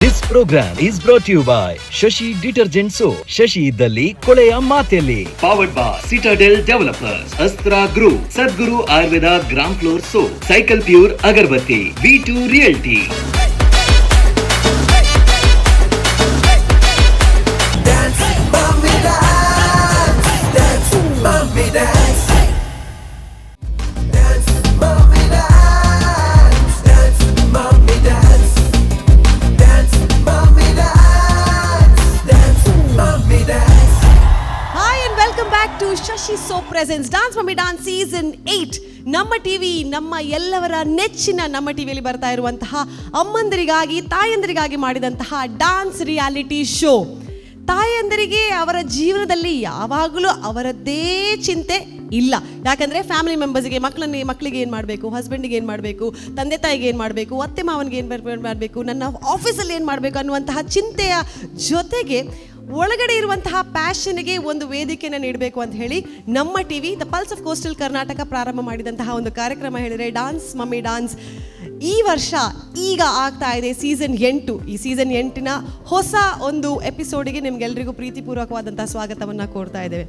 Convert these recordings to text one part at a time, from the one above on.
This program is brought you by Shashi detergent soap. Shashi ಇದ್ದಲ್ಲಿ ಕೊಳೆಯ ಮಾತೆಲ್ಲಿ. Powered by Citadel Developers, Astra Group, Sadguru Ayurveda gram flour soap, Cycle Pure agarbatti, V2 Realty. Dance, mommy dance, dance, mommy dance. Dance, mommy dance, dance, mommy dance. Dance, mommy dance, dance, mommy dance. Hi and welcome back to Shashi Soap presents Dance Mummy Dance season 8. ನಮ್ಮ TV, ನಮ್ಮ ಎಲ್ಲವರ ನೆಚ್ಚಿನ ನಮ್ಮ ಟಿವಿಯಲ್ಲಿ ಬರ್ತಾ ಇರುವಂತಹ, ಅಮ್ಮಂದರಿಗಾಗಿ, ತಾಯಂದರಿಗಾಗಿ ಮಾಡಿದಂತಹ dance reality show. ತಾಯಂದರಿಗೆ ಅವರ ಜೀವನದಲ್ಲಿ ಯಾವಾಗಲೂ ಅವರದ್ದೇ ಚಿಂತೆ ಇಲ್ಲ. ಯಾಕಂದರೆ ಫ್ಯಾಮಿಲಿ ಮೆಂಬರ್ಸ್ಗೆ, ಮಕ್ಕಳನ್ನೇ ಮಕ್ಕಳಿಗೆ ಏನು ಮಾಡಬೇಕು, ಹಸ್ಬೆಂಡಿಗೆ ಏನು ಮಾಡಬೇಕು, ತಂದೆ ತಾಯಿಗೆ ಏನು ಮಾಡಬೇಕು, ಅತ್ತೆ ಮಾವನಿಗೆ ಏನು ಮಾಡಬೇಕು, ನನ್ನ ಆಫೀಸಲ್ಲಿ ಏನು ಮಾಡಬೇಕು ಅನ್ನುವಂತಹ ಚಿಂತೆಯ ಜೊತೆಗೆ ಒಳಗಡೆ ಇರುವಂತಹ ಪ್ಯಾಷನ್ಗೆ ಒಂದು ವೇದಿಕೆಯನ್ನು ನೀಡಬೇಕು ಅಂತ ಹೇಳಿ ನಮ್ಮ TV, the pulse of coastal Karnataka, ಪ್ರಾರಂಭ ಮಾಡಿದಂತಹ ಒಂದು ಕಾರ್ಯಕ್ರಮ ಹೇಳಿದರೆ ಡಾನ್ಸ್ ಮಮ್ಮಿ ಡಾನ್ಸ್. ಈ ವರ್ಷ ಈಗ ಆಗ್ತಾ ಇದೆ ಸೀಸನ್ 8. ಈ ಸೀಸನ್ 8ನ ಹೊಸ ಒಂದು ಎಪಿಸೋಡಿಗೆ ನಿಮ್ಗೆಲ್ರಿಗೂ ಪ್ರೀತಿಪೂರ್ವಕವಾದಂತಹ ಸ್ವಾಗತವನ್ನು ಕೋರ್ತಾ ಇದ್ದೇವೆ.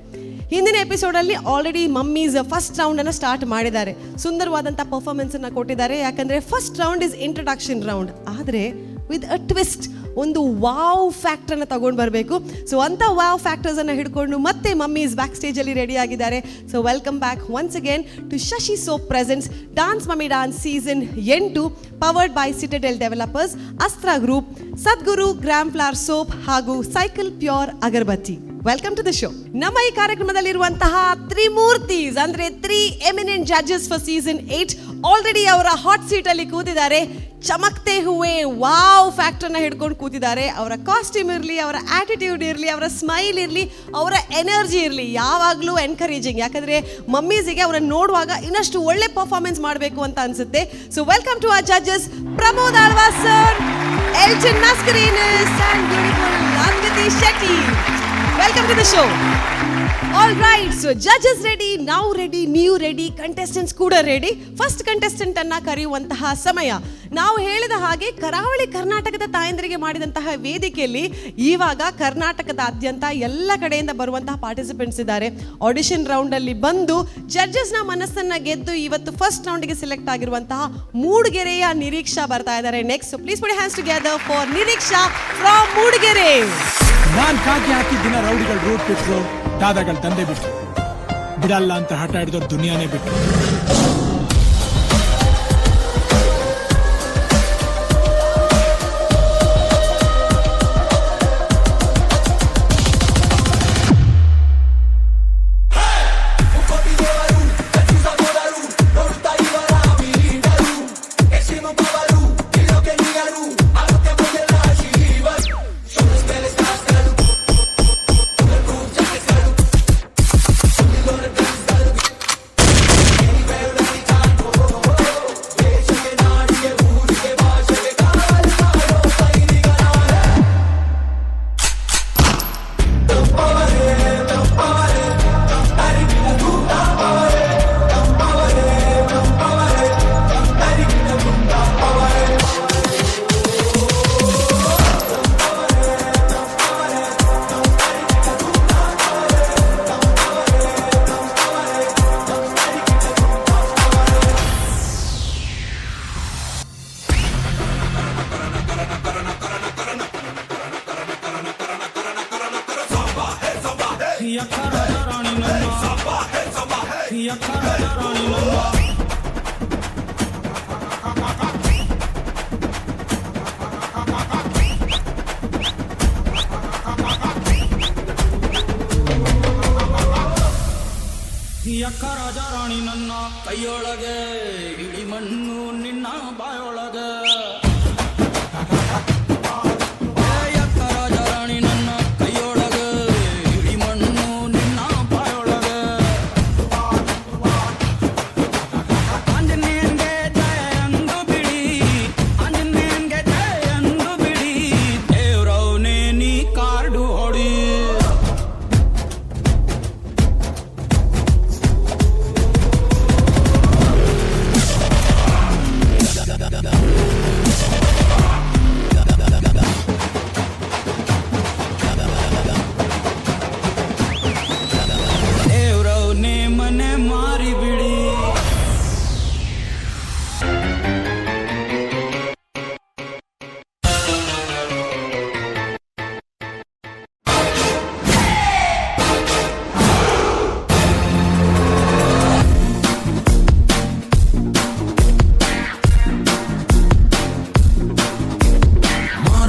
ಹಿಂದಿನ ಎಪಿಸೋಡಲ್ಲಿ ಆಲ್ರೆಡಿ ಮಮ್ಮೀಸ್ ಫಸ್ಟ್ ರೌಂಡನ್ನು ಸ್ಟಾರ್ಟ್ ಮಾಡಿದ್ದಾರೆ. ಸುಂದರವಾದಂಥ ಪರ್ಫಾರ್ಮೆನ್ಸನ್ನು ಕೊಟ್ಟಿದ್ದಾರೆ. ಯಾಕಂದರೆ first round is introduction round, ಆದರೆ ವಿತ್ ಅ ಟ್ವಿಸ್ಟ್. ಒಂದು ವಾವ್ ಫ್ಯಾಕ್ಟ್ರನ್ನು ತಗೊಂಡು ಬರಬೇಕು. ಸೊ ಅಂಥ ವಾವ್ ಫ್ಯಾಕ್ಟರ್ಸನ್ನು ಹಿಡ್ಕೊಂಡು ಮತ್ತೆ ಮಮ್ಮೀಸ್ ಬ್ಯಾಕ್ ಸ್ಟೇಜಲ್ಲಿ ರೆಡಿ ಆಗಿದ್ದಾರೆ. So welcome back once again to Shashi Soap presents Dance Mummy Dance season 8, powered by Citadel Developers, Astra Group, Sadguru gram flour soap ಹಾಗೂ cycle pure agarbatti. Welcome to the show. ನಮ್ಮ ಈ ಕಾರ್ಯಕ್ರಮದಲ್ಲಿರುವಂತಹ ತ್ರಿಮೂರ್ತೀಸ್, ಅಂದ್ರೆ three eminent judges for season 8, already ಅವರ hot seat ಅಲ್ಲಿ ಕೂತಿದ್ದಾರೆ. ಚಮಕ್ತೆ ಹುವೆ ವಾವ್ ಫ್ಯಾಕ್ಟರ್ನ ಹಿಡ್ಕೊಂಡು ಕೂತಿದ್ದಾರೆ. ಅವರ ಕಾಸ್ಟ್ಯೂಮ್ ಇರಲಿ, ಅವರ ಆಟಿಟ್ಯೂಡ್ ಇರಲಿ, ಅವರ ಸ್ಮೈಲ್ ಇರಲಿ, ಅವರ ಎನರ್ಜಿ ಇರಲಿ, ಯಾವಾಗಲೂ ಎನ್ಕರೇಜಿಂಗ್. ಯಾಕಂದ್ರೆ ಮಮ್ಮೀಸಿಗೆ ಅವರನ್ನು ನೋಡುವಾಗ ಇನ್ನಷ್ಟು ಒಳ್ಳೆ ಪರ್ಫಾರ್ಮೆನ್ಸ್ ಮಾಡಬೇಕು ಅಂತ ಅನ್ಸುತ್ತೆ. So welcome to our judges, Pramod Alva sir, Elton Mascarenhas and beautiful Anviti Shetty. Welcome to the show. All right, so judges ready, ನಾವು ರೆಡಿ, ನೀವು ರೆಡಿ, ಕಂಟೆಸ್ಟೆಂಟ್ಸ್ ಕೂಡ ರೆಡಿ. ಫಸ್ಟ್ ಕಂಟೆಸ್ಟೆಂಟ್ ಅನ್ನ ಕರೆಯುವಂತಹ ಸಮಯ. ನಾವು ಹೇಳಿದ ಹಾಗೆ ಕರಾವಳಿ ಕರ್ನಾಟಕದ ತಾಯಂದರಿಗೆ ಮಾಡಿದಂತಹ ವೇದಿಕೆಯಲ್ಲಿ ಇವಾಗ ಕರ್ನಾಟಕದಾದ್ಯಂತ ಎಲ್ಲ ಕಡೆಯಿಂದ ಬರುವಂತಹ ಪಾರ್ಟಿಸಿಪೆಂಟ್ಸ್ ಇದ್ದಾರೆ. ಆಡಿಷನ್ ರೌಂಡಲ್ಲಿ ಬಂದು ಜಡ್ಜಸ್ನ ಮನಸ್ಸನ್ನ ಗೆದ್ದು ಇವತ್ತು ಫಸ್ಟ್ ರೌಂಡ್ಗೆ ಸೆಲೆಕ್ಟ್ ಆಗಿರುವಂತಹ ಮೂಡಿಗೆರೆಯ ನಿರೀಕ್ಷಾ ಬರ್ತಾ ಇದ್ದಾರೆ next. Please put hands together for Nireeksha from Mudigere. ನಾನ್ ಕಾಕಿ ಹಾಕಿದ ದಿನ ರೌಡಿಗಳು ರೂಟ್ ಬಿಟ್ರು, ದಾದಾಗಳು ದಂಧೆ ಬಿಟ್ರು, ಬಿಡಲ್ಲ ಅಂತ ಹಠ ಹಿಡಿದವ್ರು ದುನಿಯಾನೇ ಬಿಟ್ರು. ಅಕ್ಕ ರಾಜ ರಾಣಿ ನನ್ನ ಕೈಯೊಳಗೆ, ಇಳಿ ಮಣ್ಣು ನಿನ್ನ ಬಾಯೊಳಗೆ. ಏ ಅಕ್ಕ ರಾಜ ರಾಣಿ ನನ್ನ ಕೈಯೊಳಗೆ, ಇಳಿ ಮಣ್ಣು ನಿನ್ನ ಬಾಯೊಳಗೆ. ಆಂಜನೇಯನ್ಗೆ ಜಯ ಅಂದು ಬಿಡಿ, ಆಂಜನೇಯನ್ಗೆ ಜಯ ಅಂದು ಬಿಡಿ, ದೇವ್ರವ್ನೇ ನೀ ಕಾರ್ಡು ಹೊಡಿ.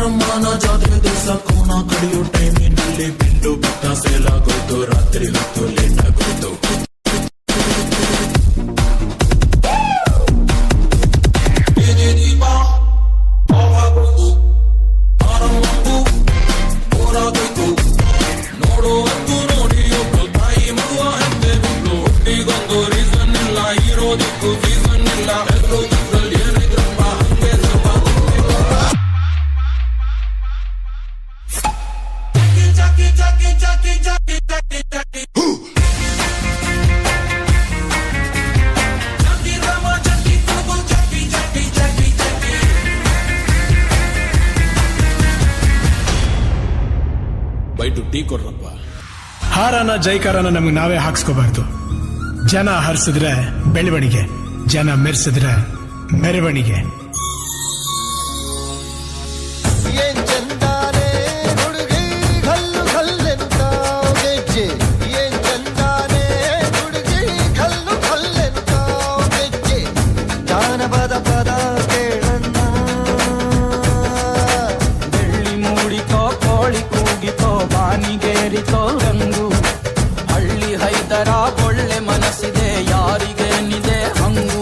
ಮಾರಮ್ಮನ ಜಾತ್ರೆ ದಿವಸ ಕೋಣ ಕಡಿಯೋ ಟೈಮಿನಲ್ಲಿ ಬಿಲ್ಲು ಭತ್ತ ಸೇಲಾಗೋಯ್ತು, ರಾತ್ರಿ ಹೊತ್ತು ಲೇಟ್ ಆಗೋಯ್ತು. ಬೀದಿ ದೀಪ ಆಫ್ ಆಗೋಯ್ತು, ಮಾರಮ್ಮಂಗೂ ಬೋರಾಗೋಯ್ತು. ನೋಡೋ ಹೊತ್ತು ನೋಡಿ ಒಬ್ಳು ತಾಯಿ ಮಗುವ ಹೆತ್ತೆ ಬಿಟ್ಲು. ಹುಟ್ಟಿಗೊಂದು ರೀಸನ್ ಇಲ್ಲ, ಇರೋದಿಕ್ಕೂ ಸೀಸನ್ ಇಲ್ಲ. ಹೆಸರು ಚಿತ್ರದಲ್ಲಿ ಏನಿದ್ರಪ್ಪ ಹಂಗೆ ಸ್ವಲ್ಪ. ಜಾಕಿ ಜಾಕಿ ಜಾಕಿ ಜಾಕಿ ಜಾಕಿ ಜಾಕಿ ಜಾಕಿ ರಾಮ ಜಾಕಿ ಕುಡುಗು ಜಾಕಿ ಜಾಕಿ ಜಾಕಿ ಜಾಕಿ. ಬೈಟು ಟೀ ಕೊಡ್ರಪ್ಪ. ಹಾರನ ಜೈಕಾರನ ನಮ್ಗೆ ನಾವೇ ಹಾಕ್ಸ್ಕೋಬಾರ್ದು. ಜನ ಹರಿಸಿದ್ರೆ ಬೆಳವಣಿಗೆ, ಜನ ಮೆರೆಸಿದ್ರೆ ಮೆರವಣಿಗೆ. ಏನ್ ಚಂದಾನೆ ಹುಡುಗಿ, ಕಲ್ಲು ಕಲ್ಲೆಂತ ಗೆಜ್ಜೆ. ಏನ್ ಚಂದಾನೆ ಹುಡುಗಿ, ಕಲ್ಲು ಕಲ್ಲೆಂತ ಗೆಜ್ಜೆ. ಜಾನಪದ ಪದ ಕೇಳನ್ನ. ಬೆಳ್ಳಿ ಮೂಡಿತೋ, ಕೋಳಿ ಕೂಗಿತೋ, ಬಾನಿಗೇರಿತೋ ರಂಗು. ಹಳ್ಳಿ ಹೈದರ ಒಳ್ಳೆ ಮನಸ್ಸಿದೆ, ಯಾರಿಗೇನಿದೆ ಹಂಗು?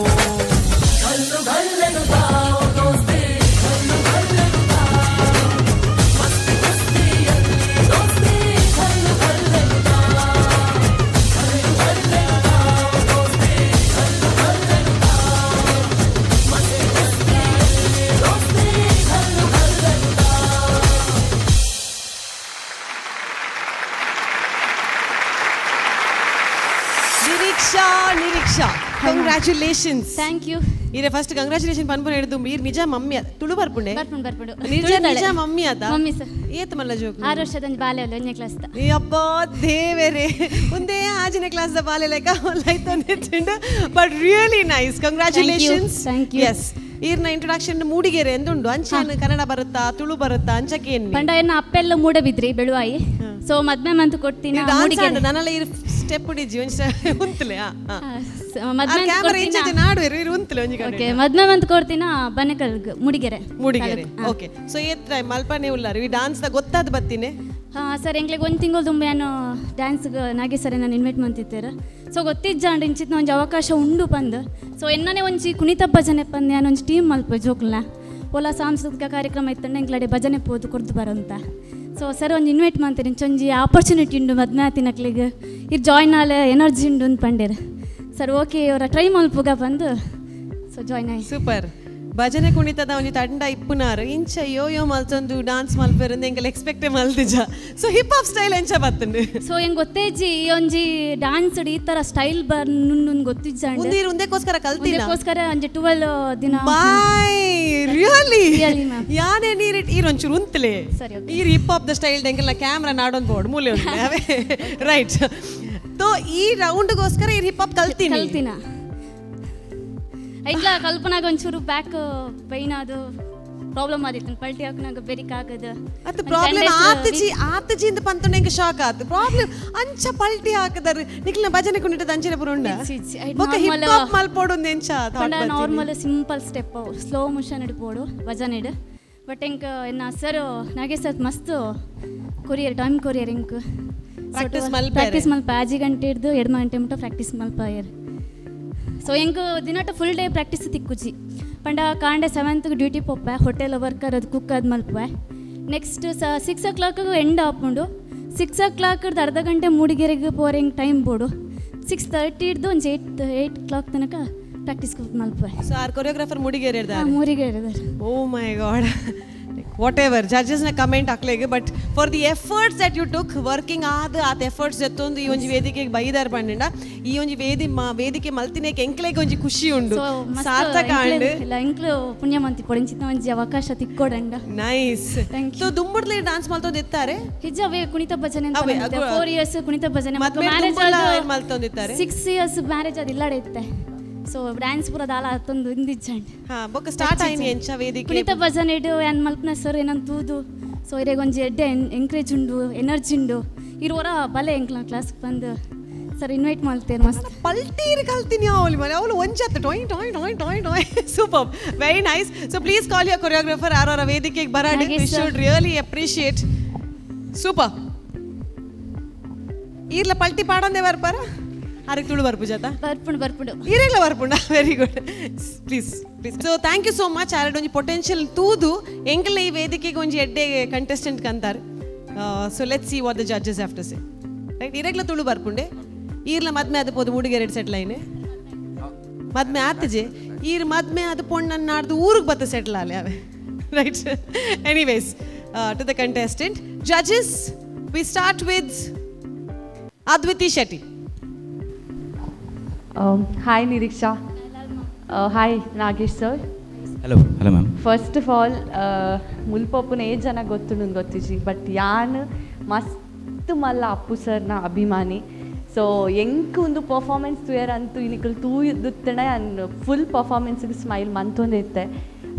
Nireeksha, Nireeksha, congratulations. Thank you. ಈರೆ ಫಸ್ಟ್ ಕಂಗ್ರ್ಯಾಚುಲೇಷನ್ ಪನ್ಪುನ ಹಿಡಿದು. ಈರ್ ನಿಜ ಮಮ್ಮಿ, ತುಳು ಬರ್ಪುಂಡೆ? ಬರ್ಪುಂಡು, ಬರ್ಪುಂಡು. ನಿಜ ನಿಜ ಮಮ್ಮಿ ಆತ? Mummy sir. ಏತ್ ಮಲ್ಲ ಜೋಕ್? 6 ವರ್ಷದ ಒಂಜಿ ಬಾಲೆ ಅಲ್ಲ, ಒಂಜನೇ ಕ್ಲಾಸ್. ಈ ಅಬ್ಬ ದೇವರೇ, ಒಂದೇ ಆಜನೇ ಕ್ಲಾಸ್ the ಬಾಲೆ ಲೆಕ್ಕ ಲೈತೊಂದಿತ್ತುಂಡು. But really nice, congratulations. Thank you. S, ಈರ್ನ ಇಂಟ್ರೊಡಕ್ಷನ್ ಮೂಡಿಗೆರೆ ಎಂದುಂಡು. ಅಂಚಾನ ಕನ್ನಡ ಬರುತ್ತಾ, ತುಳು ಬರುತ್ತಾ, ಅಂಚಕ್ಕೆ ಏನ್? ಪಂಡ ಎನ್ನ ಅಪ್ಪೆಲ್ಲ ಮೂಡಬಿದ್ರಿ, ಬೆಳುವಾಯಿ. ಸೊ ಮದ್ಮೆ ಮಂತು ಕೊಡ್ತೀನಿ. ಡಾನ್ಸ್ ಆಂಡ್ ನನ್ನಲ್ಲ ಇರ್ ಸ್ಟೆಪ್ ಉಡಿಜಿ ಒಂಜಿ ಉಂತಲೆ. ಮದ್ಮೆ ಕ್ಯಾಮರಾ ಇಂಚೆ ನಾಡುವೆರು, ಇರ್ ಉಂತಲೆ ಒಂಜಿ ಕಡೆ. ಓಕೆ, ಮದ್ಮೆ ಮಂತ್ ಕೊಡ್ತೀನ ಬನಕಲ್, ಮೂಡಿಗೆರೆ. ಮೂಡಿಗೆರೆ, ಓಕೆ. ಸೊ ಏತ್ ಟೈಮ್ ಮಲ್ಪನೆ ಉಲ್ಲಾರು ಈ ಡಾನ್ಸ್ ದ ಗೊತ್ತಾದ್ ಬತ್ತೀನಿ? ಹಾಂ ಸರ್, ಎಂಕ್ಲೆಗ್ ಒಂದು ತಿಂಗಳು ದುಂಬೆ ನಾನು ಡ್ಯಾನ್ಸ್ಗೆ ನಾಗೇಶ್ ಸರ್ ನಾನು ಇನ್ವೈಟ್ ಮಂತಿತ್ತೇರು. ಸೊ ಗೊತ್ತಿಜ್ಜಾಂಡ್ ಇಂಚಿತ್ನ ಒಂಜಿ ಅವಕಾಶ ಉಂಡು ಪಂದ್. ಸೊ ಎನ್ನನೆ ಒಂಜಿ ಕುಣಿತ ಭಜನೆ ಪಂದ್ ನಾನು ಒಂಜಿ ಟೀಮ್ ಮಲ್ಪ ಜೋಕ್ಲ್ನ. ಓಲ ಸಾಂಸ್ಕೃತಿಕ ಕಾರ್ಯಕ್ರಮ ಇತ್ತಂಡ ಎಂಕ್ಲಡೆ ಭಜನೆ ಪೋದು ಕೊರ್ದು ಬರೋಂತ. ಸೊ ಸರ್ ಒಂಜಿ ಇನ್ವೈಟ್ ಮಾಡ್ತೇನೆ, ಇಂಚೊಂಜಿ ಆಪರ್ಚುನಿಟಿ ಉಂಡು, ಮದ್ಮೆ ಆತಿನಕ್ಲೆಗ್ ಇರ್ ಜಾಯ್ನ್ ಆಲ ಎನರ್ಜಿ ಉಂಡು ಅಂದ್ ಪಂಡೇರು ಸರ್. ಓಕೆ, ಅವರ ಟ್ರೈ ಮಲ್ಪುಗ ಬಂದು ಸೊ ಜಾಯ್ನ್ ಆಯ್. ಸೂಪರ್. ಭಜನೆ ಕುಣಿತದ ಒಂಜಿ ತಂಡ ಇಪ್ಪುನಾರು ಇಂಚ ಯೋ ಯೋ ಮಲ್ತೊಂದು ಡಾನ್ಸ್ ಮಲ್ಪೆರಂದು ಎಂಕಲ್ ಎಕ್ಸ್ಪೆಕ್ಟೇ ಮಲ್ತಿಜ. ಸೊ ಹಿಪ್ ಹಾಪ್ ಸ್ಟೈಲ್ ಎಂಚ ಬತ್ತುಂಡು? ಸೊ ಹೆಂಗೆ ಗೊತ್ತೇಜಿ, ಈ ಒಂಜಿ ಡಾನ್ಸ್ ಈ ಥರ ಸ್ಟೈಲ್ ಬರ್ನುಂಡು ಗೊತ್ತಿಜ್ಜಾಂಡ್. ಉಂದೀರ್ ಉಂದೆಕೋಸ್ಕರ ಕಲ್ತಿನ? ಅದಕ್ಕೋಸ್ಕರ ಒಂಜಿ 12 ದಿನ. Boy, really? Really, ma'am. ಯಾನೇ ನೀರ್ ಈರ್ ಒಂಚೂರು ಉಂತಲೆ. ಸರಿ, okay. ಈರ್ ಹಿಪ್ ಹಾಪ್ the style ಎಂಕಲ್ನ ಕ್ಯಾಮ್ರಾ ನಾಡೊಂದು ಬೋರ್ಡ್ ಮೂಲೆ ಉಂತಲೆ. ರೈಟ್, ತೋ ಈ ರೌಂಡ್ಗೋಸ್ಕರ ಈರ್ ಹಿಪ್ ಹಾಪ್ ಕಲ್ತೀನಿ? ಕಲ್ತಿನ. ಐಟ್ಲ ಕಲ್ಪನಾಗ ಒಂಚೂರು ಬ್ಯಾಕ್ ಪೈನ್ ಅದು ಪ್ರಾಬ್ಲಮ್ ಆದಿತ್ತು, ಪಲ್ಟಿ ಹಾಕನಾಗ ಬೆರಿಕ್ ಆಗದು. ಅದು ಪ್ರಾಬ್ಲಮ್ ಆತಜಿ ಆತಜಿ ಅಂತ ಪಂತೊಂಡ ಎಂಕ್ ಶಾಕ್ ಆತು. ಪ್ರಾಬ್ಲಮ್ ಅಂಚ ಪಲ್ಟಿ ಹಾಕದಾರ ನಿಕ್ಲಿನ ಭಜನೆ ಕುಣಿಟದ ಅಂಚನೆ ಪುರುಂಡ? ಇಜ್ಜಿ, ಇಜ್ಜಿ. ಐಟ್ ಬೊಕ್ಕ ಹಿಪ್ normal- ಹಾಪ್ ಮಲ್ಪೋಡು ಎಂಚ thought ಬತ್ತೀನಿ? Normal simple step, slow motion ಇಡ್ಬೋಡು ಭಜನೆ ಇಡು. ಬಟ್ ಎಂಕ್ ಎನ್ನ ಸರ್ ನಾಗೇಶ್ ಸರ್ ಮಸ್ತ್ ಕೊರಿಯರ್, ಟೈಮ್ ಕೊರಿಯರ್ ಎಂಕ್. Practice ಮಲ್ಪೆರೆ. ಪ್ರಾಕ್ಟೀಸ್ ಮಲ್ಪ 5 ಗಂಟೆ ಹಿಡ್ದು 2 ಗಂಟೆ ಮುಟ್ಟ ಪ್ರಾಕ್ಟೀಸ್ ಮಲ್ಪಾಯರ್. ಸೊ ಎಂಕ್ ದಿನಟ ಫುಲ್ ಡೇ ಪ್ರಾಕ್ಟೀಸ್ ತಿಕ್ಕುಜಿ. ಪಂಡ ಕಾಂಡೆ 7ತ್ ಡ್ಯೂಟಿ ಪೋಪೆ, ಹೋಟೆಲ್ ವರ್ಕರ್ ಅದು, ಕುಕ್ ಅದು ಮಲ್ಪೆ. ನೆಕ್ಸ್ಟ್ ಸ 6 ಓ ಕ್ಲಾಕ್ ಎಂಡ್ ಆಪುಂಡು. 6 ಓ ಕ್ಲಾಕ್ ಅರ್ಧ ಗಂಟೆ ಮೂಡಿಗೆರೆಗೆ ಪೋರೆ ಟೈಮ್ ಬೋಡು. 6:30 ಹಿಡ್ದು ಒಂಜಿ 8 ಕ್ಲಾಕ್ ತನಕ ಪ್ರಾಕ್ಟೀಸ್ ಮಲ್ಪೆ. ಸೊ ಆರ್ choreographer Mudigere? Mudigere. Oh my God, whatever judges ನ ಕಮೆಂಟ್ ಹಾಕ್ಲೇಗೆ, but for the efforts that you took, working ಆದ ಆತ ಎಫರ್ಟ್ಸ್ ಎತ್ತೊಂದು ಈ ಒಂಜಿ ವೇದಿಕೆಗೆ ಬೈದಾರ್ ಪಂಡ, ಈ ಒಂಜಿ ವೇದಿ ವೇದಿಕೆ ಮಲ್ತಿನೇಕ್ ಎಂಕ್ಲೆಗ್ ಒಂಜಿ ಖುಷಿ ಉಂಡು. ಸೊ ಸಾರ್ಥಕ ಆಂಡ್. ಇಲ್ಲ, ಎಂಕ್ಲು ಪುಣ್ಯ ಮಂತಿ ಪೊಡಿಂಚಿನ ಒಂಜಿ ಅವಕಾಶ ತಿಕ್ಕೋಡಂಡ. ನೈಸ್. Thank so ದುಂಬುಡ್ಲಿ ಡಾನ್ಸ್ ಮಲ್ತೊಂದು ಇತ್ತಾರೆ? ಹಿಜ್ಜ, ಅವೇ ಕುಣಿತ ಭಜನೆ. ಅವೇ, ಅಗು- 4 ಇಯರ್ಸ್ ಕುಣಿತ ಭಜನೆ. ಮದ್ವೆ ದುಂಬುಲ ಏನ್ ಮಲ್ತೊಂದಿತ್ತಾರೆ? 6 ಇಯರ್ಸ್ ಮ್ಯಾರೇಜ್ ಅದು ಇಲ್ಲಾಡೆ ಇತ್ತೆ. ಸೊ ಡ್ಯಾನ್ಸ್ ಪೂರ ದಾಲ ಅತ್ತೊಂದು ಇಂದಿಜ್ಜಂಡ್. ಹಾ, ಬೊಕ್ಕ ಸ್ಟಾರ್ಟ್ ಆಯ್ನಿ ಎಂಚ ವೇದಿಕೆ? ಕುಣಿತ ಭಜನೆ ಇಡು ಏನ್ ಮಲ್ಪನ ಸರ್ ಏನಂತ ತೂದು, ಸೊ ಇರೆಗ್ ಒಂಜಿ ಎಡ್ಡೆ ಎಂಕರೇಜ್ ಉಂಡು, ಎನರ್ಜಿ ಉಂಡು, ಇರುವರ ಬಲೆ ಎಂಕ್ಲ ಕ್ಲಾಸ್ ಬಂದು ಸರ್ ಇನ್ವೈಟ್ ಮಾಡ್ತೇನೆ ಮಸ್ತ್. ಪಲ್ಟೀರ್ ಕಲ್ತೀನಿ ಅವಳು ಮನೆ ಅವಳು ಒಂಜತ್ತು ಟೊಯ್ ಟೊಯ್ ಟೊಯ್ ಟೊಯ್ ಟೊಯ್. Super, very nice. So please call your choreographer. ಆರವರ ವೇದಿಕೆಗೆ ಬರಾಡಿ. Nagesh we sir. Should really appreciate. Super. ಈರ್ಲ ಪಲ್ಟಿ ಪಾಡಂದೇ ಬರ್ಪಾರ ಆರಿಗೆ Tulu ಬರ್ಪು ಜಾತ. ಬರ್ಪುಂಡು, ಬರ್ಪುಂಡು. ಈರೆಗ್ಲ ಬರ್ಪುಂಡ? Very good. Please, please. So thank you so much. ಆರಡ್ ಒಂಜಿ ಪೊಟೆನ್ಷಿಯಲ್ ತೂದು ಎಂಕಲ್ನ ಈ ವೇದಿಕೆಗೆ ಒಂಜಿ ಎಡ್ಡೆ contestant ಕಂತಾರೆ. So let's see what the judges have to say, right? ಇರೆಗ್ಲ ತುಳು ಬರ್ಪುಂಡೆ. ಈರ್ಲ ಮದ್ಮೆ ಆದ ಪೋದು ಮೂಡಿಗೆರೆ ಸೆಟ್ಲ್ ಐನೆ. ಮದ್ಮೆ ಆತಜೆ ಈರ್ ಮದ್ಮೆ ಅದು ಪೊಣ್ಣನ್ನ ನಾಡ್ದು ಊರಿಗೆ ಬತ್ತ ಸೆಟ್ಲ್ ಆಲೆ ಅವೆ, right? Anyways, to the contestant judges, we start with Adviti Shetty. Hi Niriksha. Hi Nagesh sir. Hello, hello ma'am. First of all, ಮುಲ್ಪೊಪ್ಪುನ ಏ ಜನ ಗೊತ್ತುಂಡು ಗೊತ್ತಿಜಿ, ಬಟ್ ಯಾನ್ ಮಸ್ತ್ ಮಲ್ಲ ಅಪ್ಪು ಸರ್ನ ಅಭಿಮಾನಿ. ಸೊ ಎಂಕ್ ಒಂದು ಪರ್ಫಾರ್ಮೆನ್ಸ್ ತೂಯರ್ ಅಂತೂ ಇನಿಕಲ್ ತೂಯುತ್ತಣೆ ಅನ್ ಫುಲ್ ಪರ್ಫಾರ್ಮೆನ್ಸ್ಗೆ ಸ್ಮೈಲ್ ಮಂತೊಂದೇ ಇತ್ತೆ.